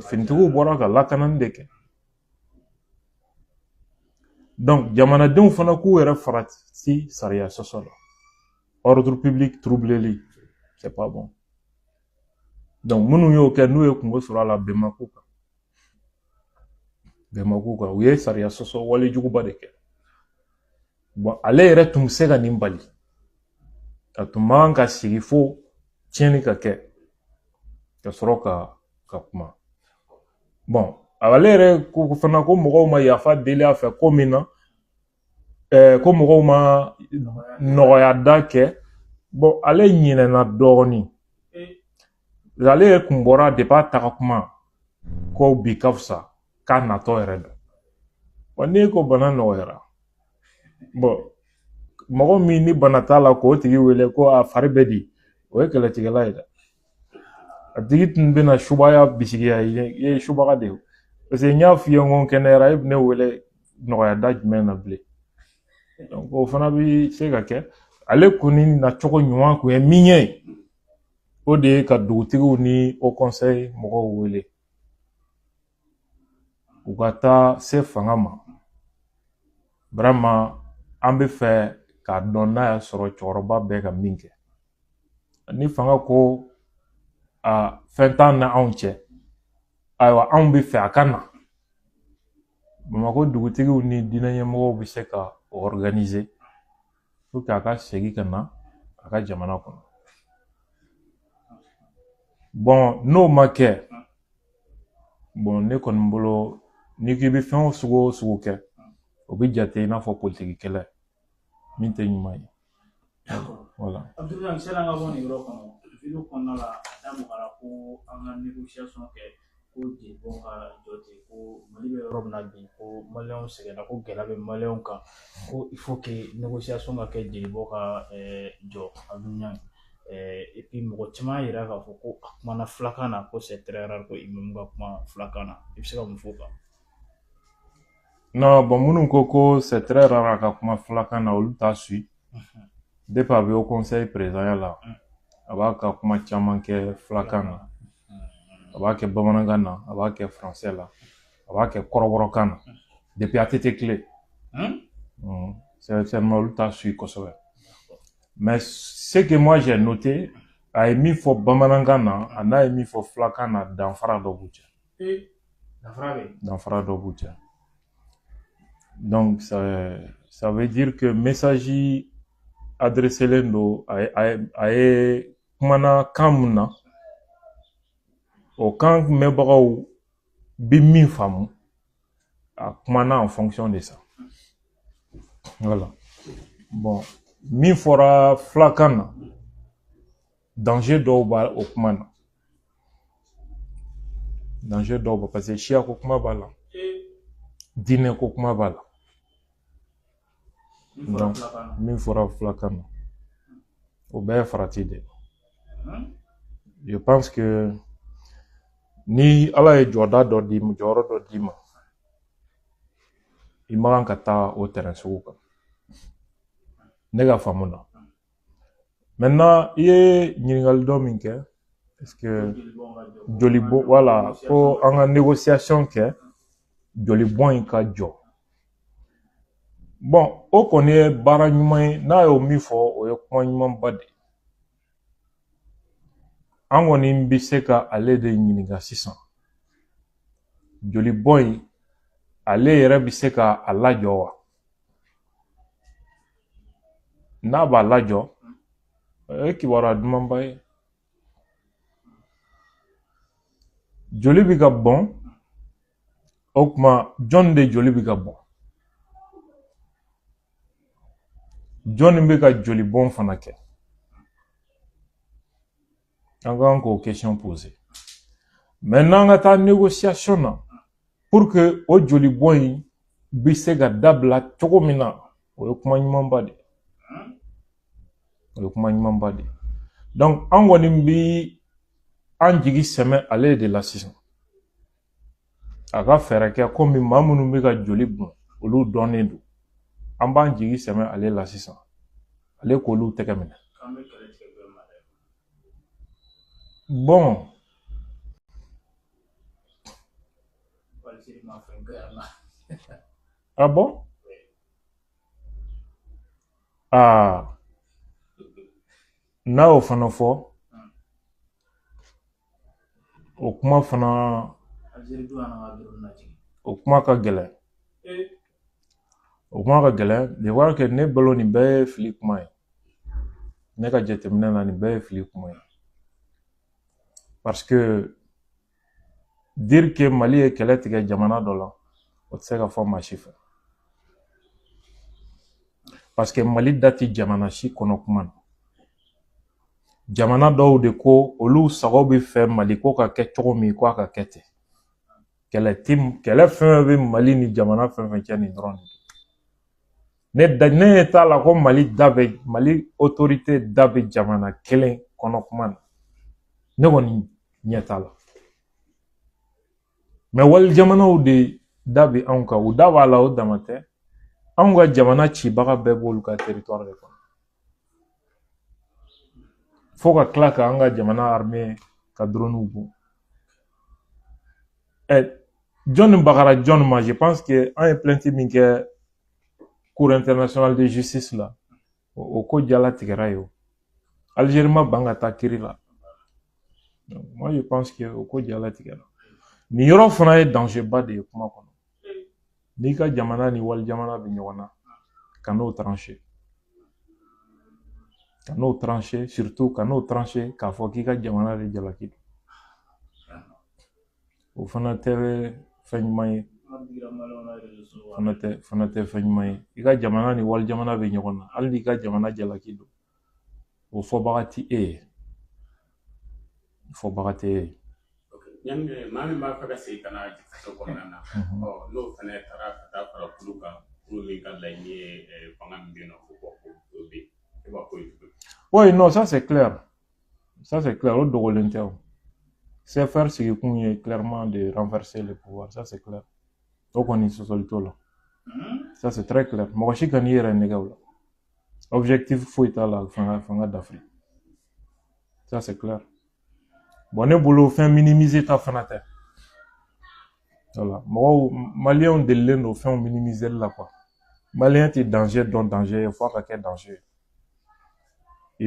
Finitigiw bɔra ka lakanani de kɛ. Donc jamanadenw fana k'u yɛrɛ farati sariya sɔsɔ la. Ordre public troubleli, c'est pas bon. Donc minnu y'o kɛ, n'u ye kungo sɔrɔ a la, bɛn ma k'u kan. Bɛn ma k'u kan. U ye sariya sɔsɔ walejuguba de kɛ. Bon, ale yɛrɛ tun bɛ se ka nin bali. A tun man kan ka sigi fo tiɲɛni ka kɛ ka sɔrɔ ka kuma. Bon, ale yɛrɛ ko fana ko mɔgɔw ma yafa deli a fɛ ko min na, ko mɔgɔw ma nɔgɔya da kɛ. Bon, ale ɲinɛna dɔɔnin. Ale yɛrɛ kun bɔra depuis a taga kuma. Ko bi ka fisa k'a natɔ yɛrɛ don. Wa n'e ko bana nɔgɔyara, bon, mɔgɔ min ni bana t'a la k'o tigi wele ko a fari bɛ di, o ye kɛlɛtigɛla ye dɛ. A tigi tun bɛna subaya bisigiya i ye subaga de ye. Parce que n y'a f'i ye n ko n kɛnɛyara, e bɛ ne wele nɔgɔya da jumɛn na bilen? Donc o fana bɛ se ka kɛ. Ale kɔni nacogo ɲuman kun ye min ye, o de ye ka dugutigiw ni haut conseil mɔgɔw wele. U ka taa se fanga ma. Vraiment, an bɛ fɛ k'a dɔn n'a y'a sɔrɔ cɛkɔrɔba bɛ ka min kɛ. Ni fanga ko a fɛn t'an na anw cɛ, ayiwa anw bɛ fɛ a ka na. Bamakɔ dugutigiw ni diinɛ ɲɛmɔgɔw bɛ se ka o organiser pour que a ka segin ka na a ka jamana kɔnɔ. Bon, n'o ma kɛ, bon, ne kɔni bolo, n'i k'i bɛ fɛn o sugu o sugu kɛ, o bɛ jate i n'a fɔ politiki kɛlɛ min tɛ ɲuman ye. Voilà. Abdoulaye, sani an ka bɔ nin yɔrɔ kɔnɔ, vidéo kɔnɔna la, a da magara ko an ka négociation kɛ, ko jelibɔn ka jɔ ten, ko Mali bɛ yɔrɔ min na bi, ko maliyɛnw sɛgɛnna, ko gɛlɛya bɛ maliyɛnw kan, ko il faut que négociation ka kɛ, jelibɔn ka jɔ. Abdoulaye, et puis mɔgɔ caman y'a yira k'a fɔ ko a kumana filakan na, ko c'est très rare ko imam ka kuma filakan na. I bɛ se ka mun fɔ o kan? Non, bon, minnu ko ko c'est très rare a ka kuma filakan na, olu t'a suit. Depuis a bɛ haut conseil président la, a b'a ka kuma caman kɛ filakan na. A b'a kɛ bamanankan na, a b'a kɛ français la, a b'a kɛ kɔrɔbɔrɔkan na. Depuis ATT tile. Certainement olu t'a suit kosɛbɛ. Mais ce que moi j'ai noté, a ye min fɔ bamanankan na, a n'a ye min fɔ filakan na, danfara dɔ b'u cɛ. Danfara bɛ yen. Danfara dɔ b'u cɛ. Donc ça veut dire que message adressé len don, a ye kumana kan mun na, o kan mɛnbagaw bi min faamu, a kumana en fonction de ça. Voilà. Bon, min fɔra filakan na, danger dɔw b'a o kuma na. Danger dɔw b'a, parce que siya ko kuma b'a la, diinɛ ko kuma b'a la. Donc min fɔra filakan na, o bɛɛ ye farati de ye. Je pense que ni Ala ye jɔda dɔ d'i ma, jɔyɔrɔ dɔ d'i ma, i man kan ka taa o terrain sugu kan. Ne ka faamu na. Maintenant, i ye ɲininkali dɔ min kɛ, est-ce que joli bɔn, voilà, ko an ka négociation kɛ, joli bɔn in ka jɔ. Bon, o kɔni ye baara ɲuman ye, n'a y'o min fɔ, o ye kuma ɲumanba de ye. An kɔni bɛ se ka ale de ɲininka sisan. Joli bɔn in, ale yɛrɛ bɛ se ka a lajɔ wa? N'a b'a lajɔ, o ye kibaruya dumanba ye. Joli bɛ ka bɔn, o tuma jɔn de joli bɛ ka bɔn? Jɔnni bɛ ka joli bɔn fana kɛ? An kan k'o question poser. Maintenant, an ka taa négociation na pour que o joli bɔn in bɛ se ka dabila cogo min na, o ye kuma ɲumanba de ye. O ye kuma ɲumanba de ye. Donc an kɔni bi an jigi sɛmɛ ale de la sisan. A ka fɛɛrɛ kɛ, komi maa minnu bɛ ka joli bɔn, olu dɔnnen don. An b'an jigi sɛmɛ ale la sisan. Ale k'olu tɛgɛ minɛ. Bon. Ah bon? Ah. N'a y'o fana fɔ, o kuma fana, o kuma ka gɛlɛn. O kuma ka gɛlɛn. De voir que ne bolo nin bɛɛ ye fili kuma ye. Ne ka jateminɛ na, nin bɛɛ ye fili kuma ye. Parce que dire que Mali ye kɛlɛ tigɛ jamana dɔ la, o tɛ se ka fɔ maa si fɛ. Parce que Mali da tɛ jamana si kɔnɔ kuma na. Jamana dɔw de ko olu sago bɛ fɛ Mali ko ka kɛ cogo min, ko a ka kɛ ten. Kɛlɛ ti, kɛlɛ fɛn fɛn bɛ Mali ni jamana fɛn fɛn cɛ nin dɔrɔn de don. Ne ɲɛ t'a la ko Mali da bɛ, Mali autorité da bɛ jamana kelen kɔnɔ kuma na. Ne kɔni ɲɛ t'a la. Mais wali jamanaw de da bɛ anw kan, u da b'a la, o dama tɛ. Anw ka jamana cibaga bɛɛ b'olu ka territoire de kɔnɔ. Fo ka tila k'an ka jamana armée ka drone bon. Jɔnni bagara jɔnni ma, je pense que an ye plainte min kɛ Cour internationale de justice la, o ko jalatigɛra yen o. Algérie ma ban ka taa kiiri la. Donc, moi je pense que o ko jalatigɛra. Nin yɔrɔ fana ye danger ba de ye kuma kɔnɔ. N'i ka jamana ni wali jamana bɛ ɲɔgɔn na, ka n'o trancher. Ka n'o trancher, surtout ka n'o trancher k'a fɔ k'i ka jamana de jalaki don. O fana tɛ fɛn ɲuman ye. Fana tɛ fɛn ɲuman ye. I ka jamana ni wali jamana bɛ ɲɔgɔn na, hali n'i ka jamana jalaki don, o fɔbaga ti e ye. Fɔbaga tɛ e ye. Yanni maa min b'a fɛ ka segin ka na faso kɔnɔna na, ɔ n'o fana taara ka taa fara kulu kan, kulu min ka laɲini ye fanga min bɛ yen nɔ ko o bɛ yen, e b'a ko ye cogo di? Oui, non, ça c'est clair. Ça c'est clair, o dogolen tɛ o. CFR sigikun ye clairement de renverser le pouvoir, ça c'est clair. O kɔni sɔsɔli t'o la. Ça c'est très clair. Mɔgɔ si kan'i yɛrɛ nɛgɛ o la. Objectif foyi t'a la fanga dafiri. Ça c'est clair. Bon, ne bolo fɛn minimiser ta fana tɛ. Voilà. Mɔgɔw, maliyɛnw delilen don fɛnw minimiser la quoi. Maliyɛn tɛ danger dɔn danger ye f'a ka kɛ danger ye.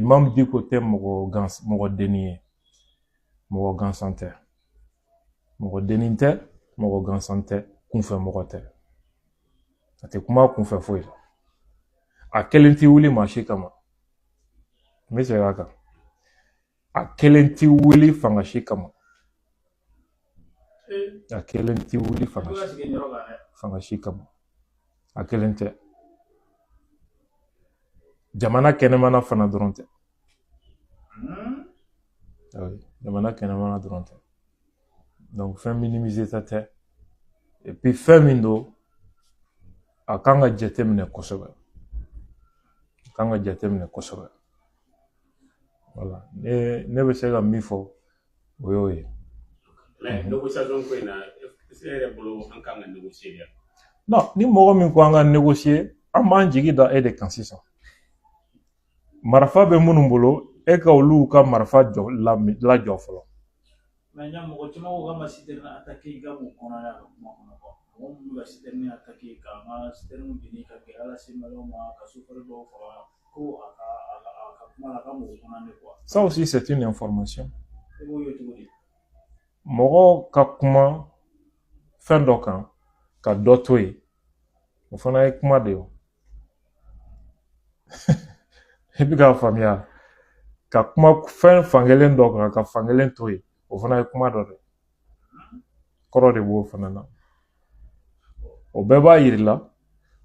Imam Dicko tɛ mɔgɔ gans mɔgɔ denni ye. Mɔgɔ gansan tɛ. Mɔgɔ denni tɛ, mɔgɔ gansan tɛ, kunfɛ mɔgɔ tɛ. A tɛ kuma kunfɛ foyi la. A kelen tɛ wuli maa si kama. N bɛ segin a kan. A kelen tɛ wuli fanga si kama. A kelen tɛ wuli fanga si kama. A kelen tɛ. Jamana kɛnɛmana fana dɔrɔn tɛ. Jamana kɛnɛmana dɔrɔn tɛ. Donc fɛn minimiser ta tɛ. Et puis fɛn min don, a kan ka jateminɛ kosɛbɛ. A kan ka jateminɛ kosɛbɛ. Voilà. Ne bɛ se ka min fɔ, o y'o ye. Mais négociation ko in na, est-ce que e yɛrɛ bolo an kan ka négocier de? Non, ni mɔgɔ min ko an ka négocier, an b'an jigi da e de kan sisan. Marifa bɛ minnu bolo, e ka olu ka marifa jɔ lajɔ fɔlɔ. Mais ɲa mɔgɔ caman ko k'an ma citerne attaquer ka b'o kɔnɔna ka kuma kɔnɔ quoi. Mɔgɔ minnu bɛ ka citerne attaquer k'an ka citerne jeni ka gɛlɛya lase maliyɛnw ma ka sofɛri dɔw faga ko a ka kuma la a ka mɔgɔ kɔnɔ de quoi. Ça aussi c'est une information. E b'o ye cogo di? Mɔgɔw ka kuma fɛn dɔ kan ka dɔ to yen, o fana ye kuma de ye o. I bɛ k'a faamuya, ka kuma fɛn fankelen dɔ kan ka fankelen to yen, o fana ye kuma dɔ de ye. Kɔrɔ de b'o fana na. O bɛɛ b'a yir'i la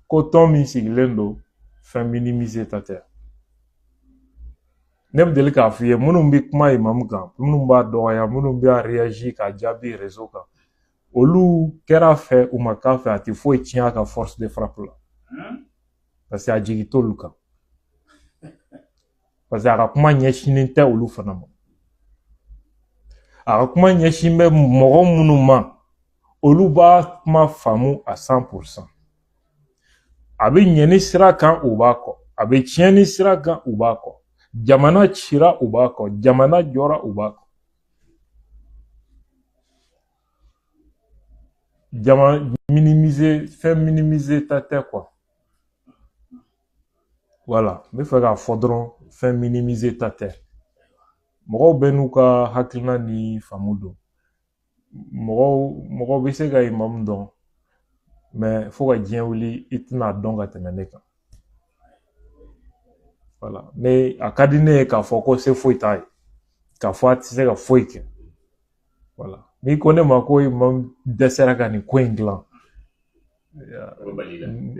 ko tɔn min sigilen don, fɛn minimiser ta tɛ. Ne bɛ deli k'a f'i ye, minnu bɛ kuma imamu kan, minnu b'a dɔgɔya, minnu b'a réagir k'a jaabi réseau kan, olu kɛra fɛ u ma k'a fɛ, a tɛ foyi tiɲɛ a ka force de frappe la. Parce que a jigi t'olu kan. Parce que a ka kuma ɲɛsinnen tɛ olu fana ma. A ka kuma ɲɛsin bɛ mɔgɔ minnu ma, olu b'a kuma faamu à 100%. A bɛ ɲɛni sira kan, u b'a kɔ. A bɛ tiɲɛni sira kan, u b'a kɔ. Jamana cira, u b'a kɔ. Jamana jɔra, u b'a kɔ. Jama minimiser, fɛn minimiser ta tɛ quoi. Voilà, n bɛ fɛ k'a fɔ dɔrɔn fɛn minimiser ta tɛ. Mɔgɔw bɛɛ n'u ka hakilina ni faamu don. Mɔgɔw bɛ se ka imamu dɔn, mais fo ka diɲɛ wuli i tɛna dɔn ka tɛmɛ ne kan. Voilà, ne a ka di ne ye k'a fɔ ko se foyi t'a ye, k'a fɔ a tɛ se ka foyi kɛ. Voilà, n'i ko ne ma ko imamu dɛsɛra ka nin ko in dilan,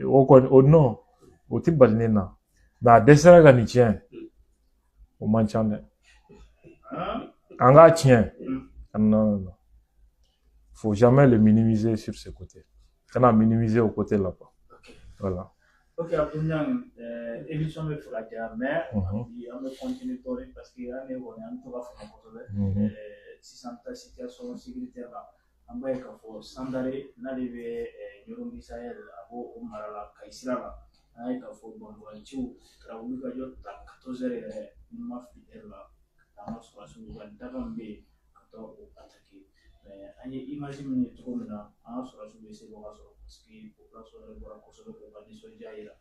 o kɔni o non, o tɛ bali ne na. Mais a dɛsɛra ka nin tiɲɛ, o man ca dɛ. An k'a tiɲɛ, non non. Faut jamais le minimiser sur ce côté. Kana minimiser au côté là quoi. Ok. Voilà. Ok, Abdou Niang, émission bɛ fɛ ka diya, mais bi an bɛ continuer dɔɔnin parce que an de kɔni an bɛ to ka faamu kosɛbɛ. Sisan ta situation sécuritaire la, an b'a ye k'a fɔ Sandare n'ale bɛ Ɲɔrɔ Sahel, a b'o o mara la Kayi sira la, an y'a ye k'a fɔ banbaganciw kɛra wulikajɔ ta 14 heures yɛrɛ, ni ma fili heure la, ka taa an ka sɔrɔdasiw ka daga min bɛ yen ka taa o attaquer. Mais an ye image min ye cogo min na, an ka sɔrɔdasiw bɛ sebaga sɔrɔ parce que population yɛrɛ bɔra kosɛbɛ k'u ka nisɔndiya yira.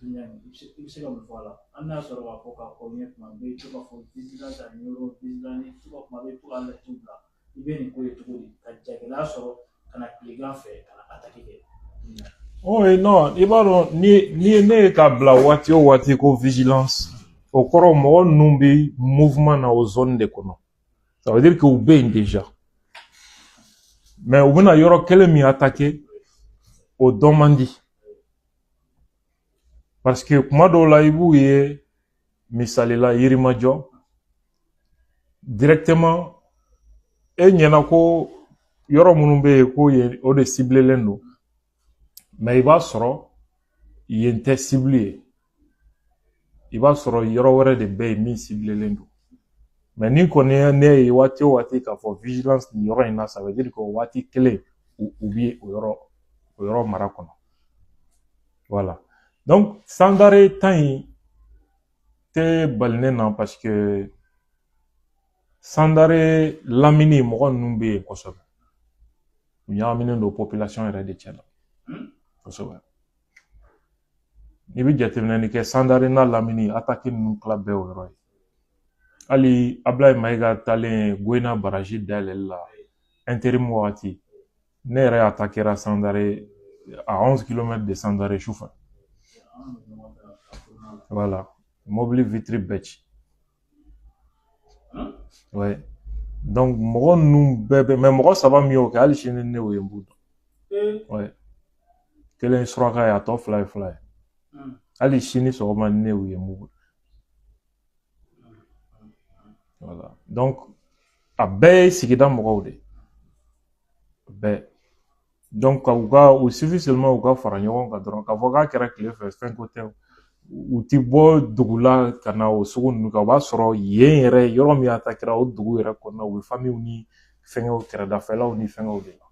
I bɛ se ka mun fɔ a la? Hali n'a sɔrɔ k'a fɔ k'a fɔ ɲɛ tuma bɛɛ i to k'a fɔ vigilance a Ɲɔrɔ vigilance, i to ka kuma bɛɛ i to ka alerte bila, i bɛ nin ko ye cogo di ka jagɛlɛya sɔrɔ ka na tilegan fɛ ka na attaque kɛ? Oui, non, i b'a dɔn ni ne ye k'a bila waati o waati ko vigilance, o kɔrɔ mɔgɔ ninnu bɛ mouvement na o zone de kɔnɔ. Ça veut dire que u bɛ yen déjà. Mais u bɛna yɔrɔ kelen min attaquer, o dɔn man di. Parce que kuma dɔw la i b'u ye, misali la Yirimajɔ, directement e ɲɛna ko yɔrɔ minnu bɛ yen ko yen o de ciblelen don. Mais i b'a sɔrɔ yen tɛ cible ye. I b'a sɔrɔ yɔrɔ wɛrɛ de bɛ yen min ciblelen don. Mais ni kɔni ye ne ye waati o waati k'a fɔ vigilance nin yɔrɔ in na, ça veut dire que o waati kelen u bɛ o yɔrɔ mara kɔnɔ. Voilà. Donc Sandare ta in tɛ bali ne na parce que Sandare lamini mɔgɔ ninnu bɛ yen kosɛbɛ. U ɲagaminen don population yɛrɛ de cɛ la. Kosɛbɛ. N'i bɛ jateminɛli kɛ, Sandare n'a lamini, attaque ninnu tila bɛɛ o yɔrɔ ye. Hali Abulayi Mayiga taalen Goyina barrage dayɛlɛli la intérim wagati, ne yɛrɛ attaquera Sandare à 11 km de Sandare sufɛ. Voilà. Mobili vitre bɛɛ ci. Ouais. Donc mɔgɔ ninnu bɛɛ bɛ, mais mɔgɔ saba min y'o kɛ, hali sini ne y'o ye n b'u dɔn. Ouais. Kelen ye suraka ye, a tɔ fila ye fila ye. Hali sini sɔgɔma ni ne y'u ye n b'u dɔn. Voilà. Donc a bɛɛ ye sigida mɔgɔw de ye. A bɛɛ. Donc u ka o suffit seulement u ka fara ɲɔgɔn kan dɔrɔn k'a fɔ k'a kɛra tile fɛ, fɛn ko tɛ. U ti bɔ dugu la ka na o sugu ninnu kan, o b'a sɔrɔ yen yɛrɛ yɔrɔ min attaquera o dugu yɛrɛ kɔnɔna, u bɛ famille ni fɛngɛw kɛrɛdafɛlaw ni fɛngɛw de la.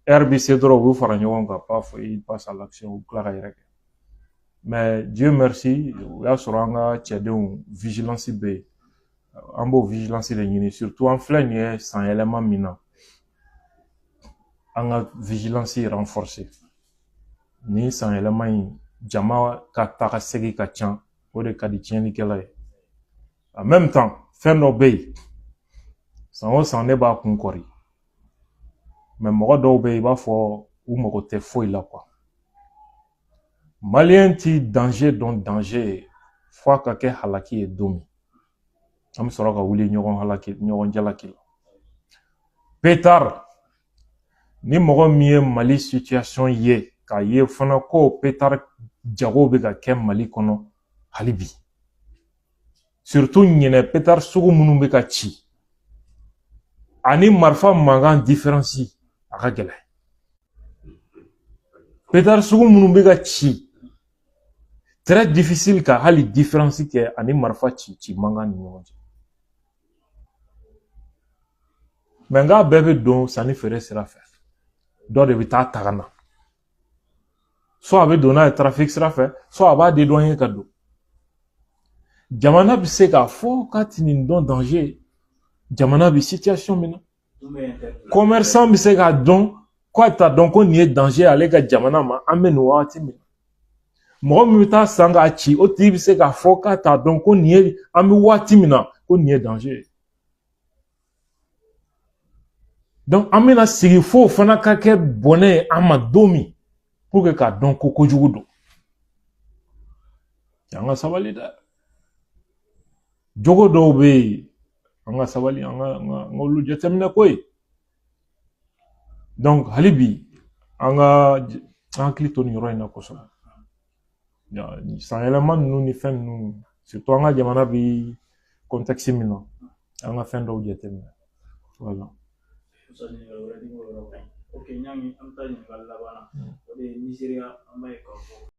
Heure bɛ se dɔrɔn u bɛ fara ɲɔgɔn kan, paf, ils passent à l'action, u bɛ tila ka yɛrɛ kɛ. Mais Dieu merci, o y'a sɔrɔ an ka cɛdenw vigilance bɛ yen. An b'o vigilance de ɲini, surtout an filɛ nin ye san yɛlɛma min na, an ka vigilance renforcer. Nin san yɛlɛma in, jama ka taga segin ka ca, o de ka di tiɲɛnikɛla ye. En même temps, fɛn dɔ bɛ yen, san o san ne b'a kun kɔri, mais mɔgɔ dɔw bɛ yen, i b'a fɔ u mago tɛ foyi la quoi. Maliyɛn ti danger dɔn danger ye f'a ka kɛ halaki ye don min, an bɛ sɔrɔ ka wuli ɲɔgɔn halaki, ɲɔgɔn jalaki la. Pétard, ni mɔgɔ min ye Mali situation ye k'a ye fana ko pétard jago bɛ ka kɛ Mali kɔnɔ hali bi, surtout ɲinɛ pétard sugu minnu bɛ ka ci ani marifa mankan différence a ka gɛlɛn. Pétard sugu minnu bɛ ka ci, très difficile ka hali différence kɛ ani marifa ci ci mankan ni ɲɔgɔn cɛ. Mais n k'a bɛɛ bɛ don sanni feere sira fɛ, dɔ de bɛ taa ta ka na, soit a bɛ don n'a ye trafic sira fɛ, soit a b'a dédouaner ka don. Jamana bɛ se k'a fɔ k'a ti nin dɔn danger, jamana bɛ situation min na, commerçant bɛ se k'a dɔn k'a t'a dɔn ko nin ye danger ale ka jamana ma. An bɛ nin wagati min na, mɔgɔ min bɛ taa san k'a ci, o tigi bɛ se k'a fɔ k'a t'a dɔn ko nin ye, an bɛ waati min na, ko nin ye danger ye. Donc an bɛna sigi fo fana ka kɛ bɔnɛ ye an ma don min pour que k'a dɔn ko kojugu don. An ka sabali dɛ, jogo dɔw bɛ yen, an ka sabali, an ka olu jateminɛ ko ye. Donc hali bi an ka an hakili to nin yɔrɔ in na kosɛbɛ. San yɛlɛma ninnu ni fɛn ninnu, surtout an ka jamana bi contexte min na, an ka fɛn dɔw jateminɛ. Voilà. Musa, ɲininkali wɛrɛ t'i bolo o yɔrɔ kan? Ok, Ɲangi, an bɛ taa ɲininkali laban na. O de ye Nizeriya, an b'a ye k'a fɔ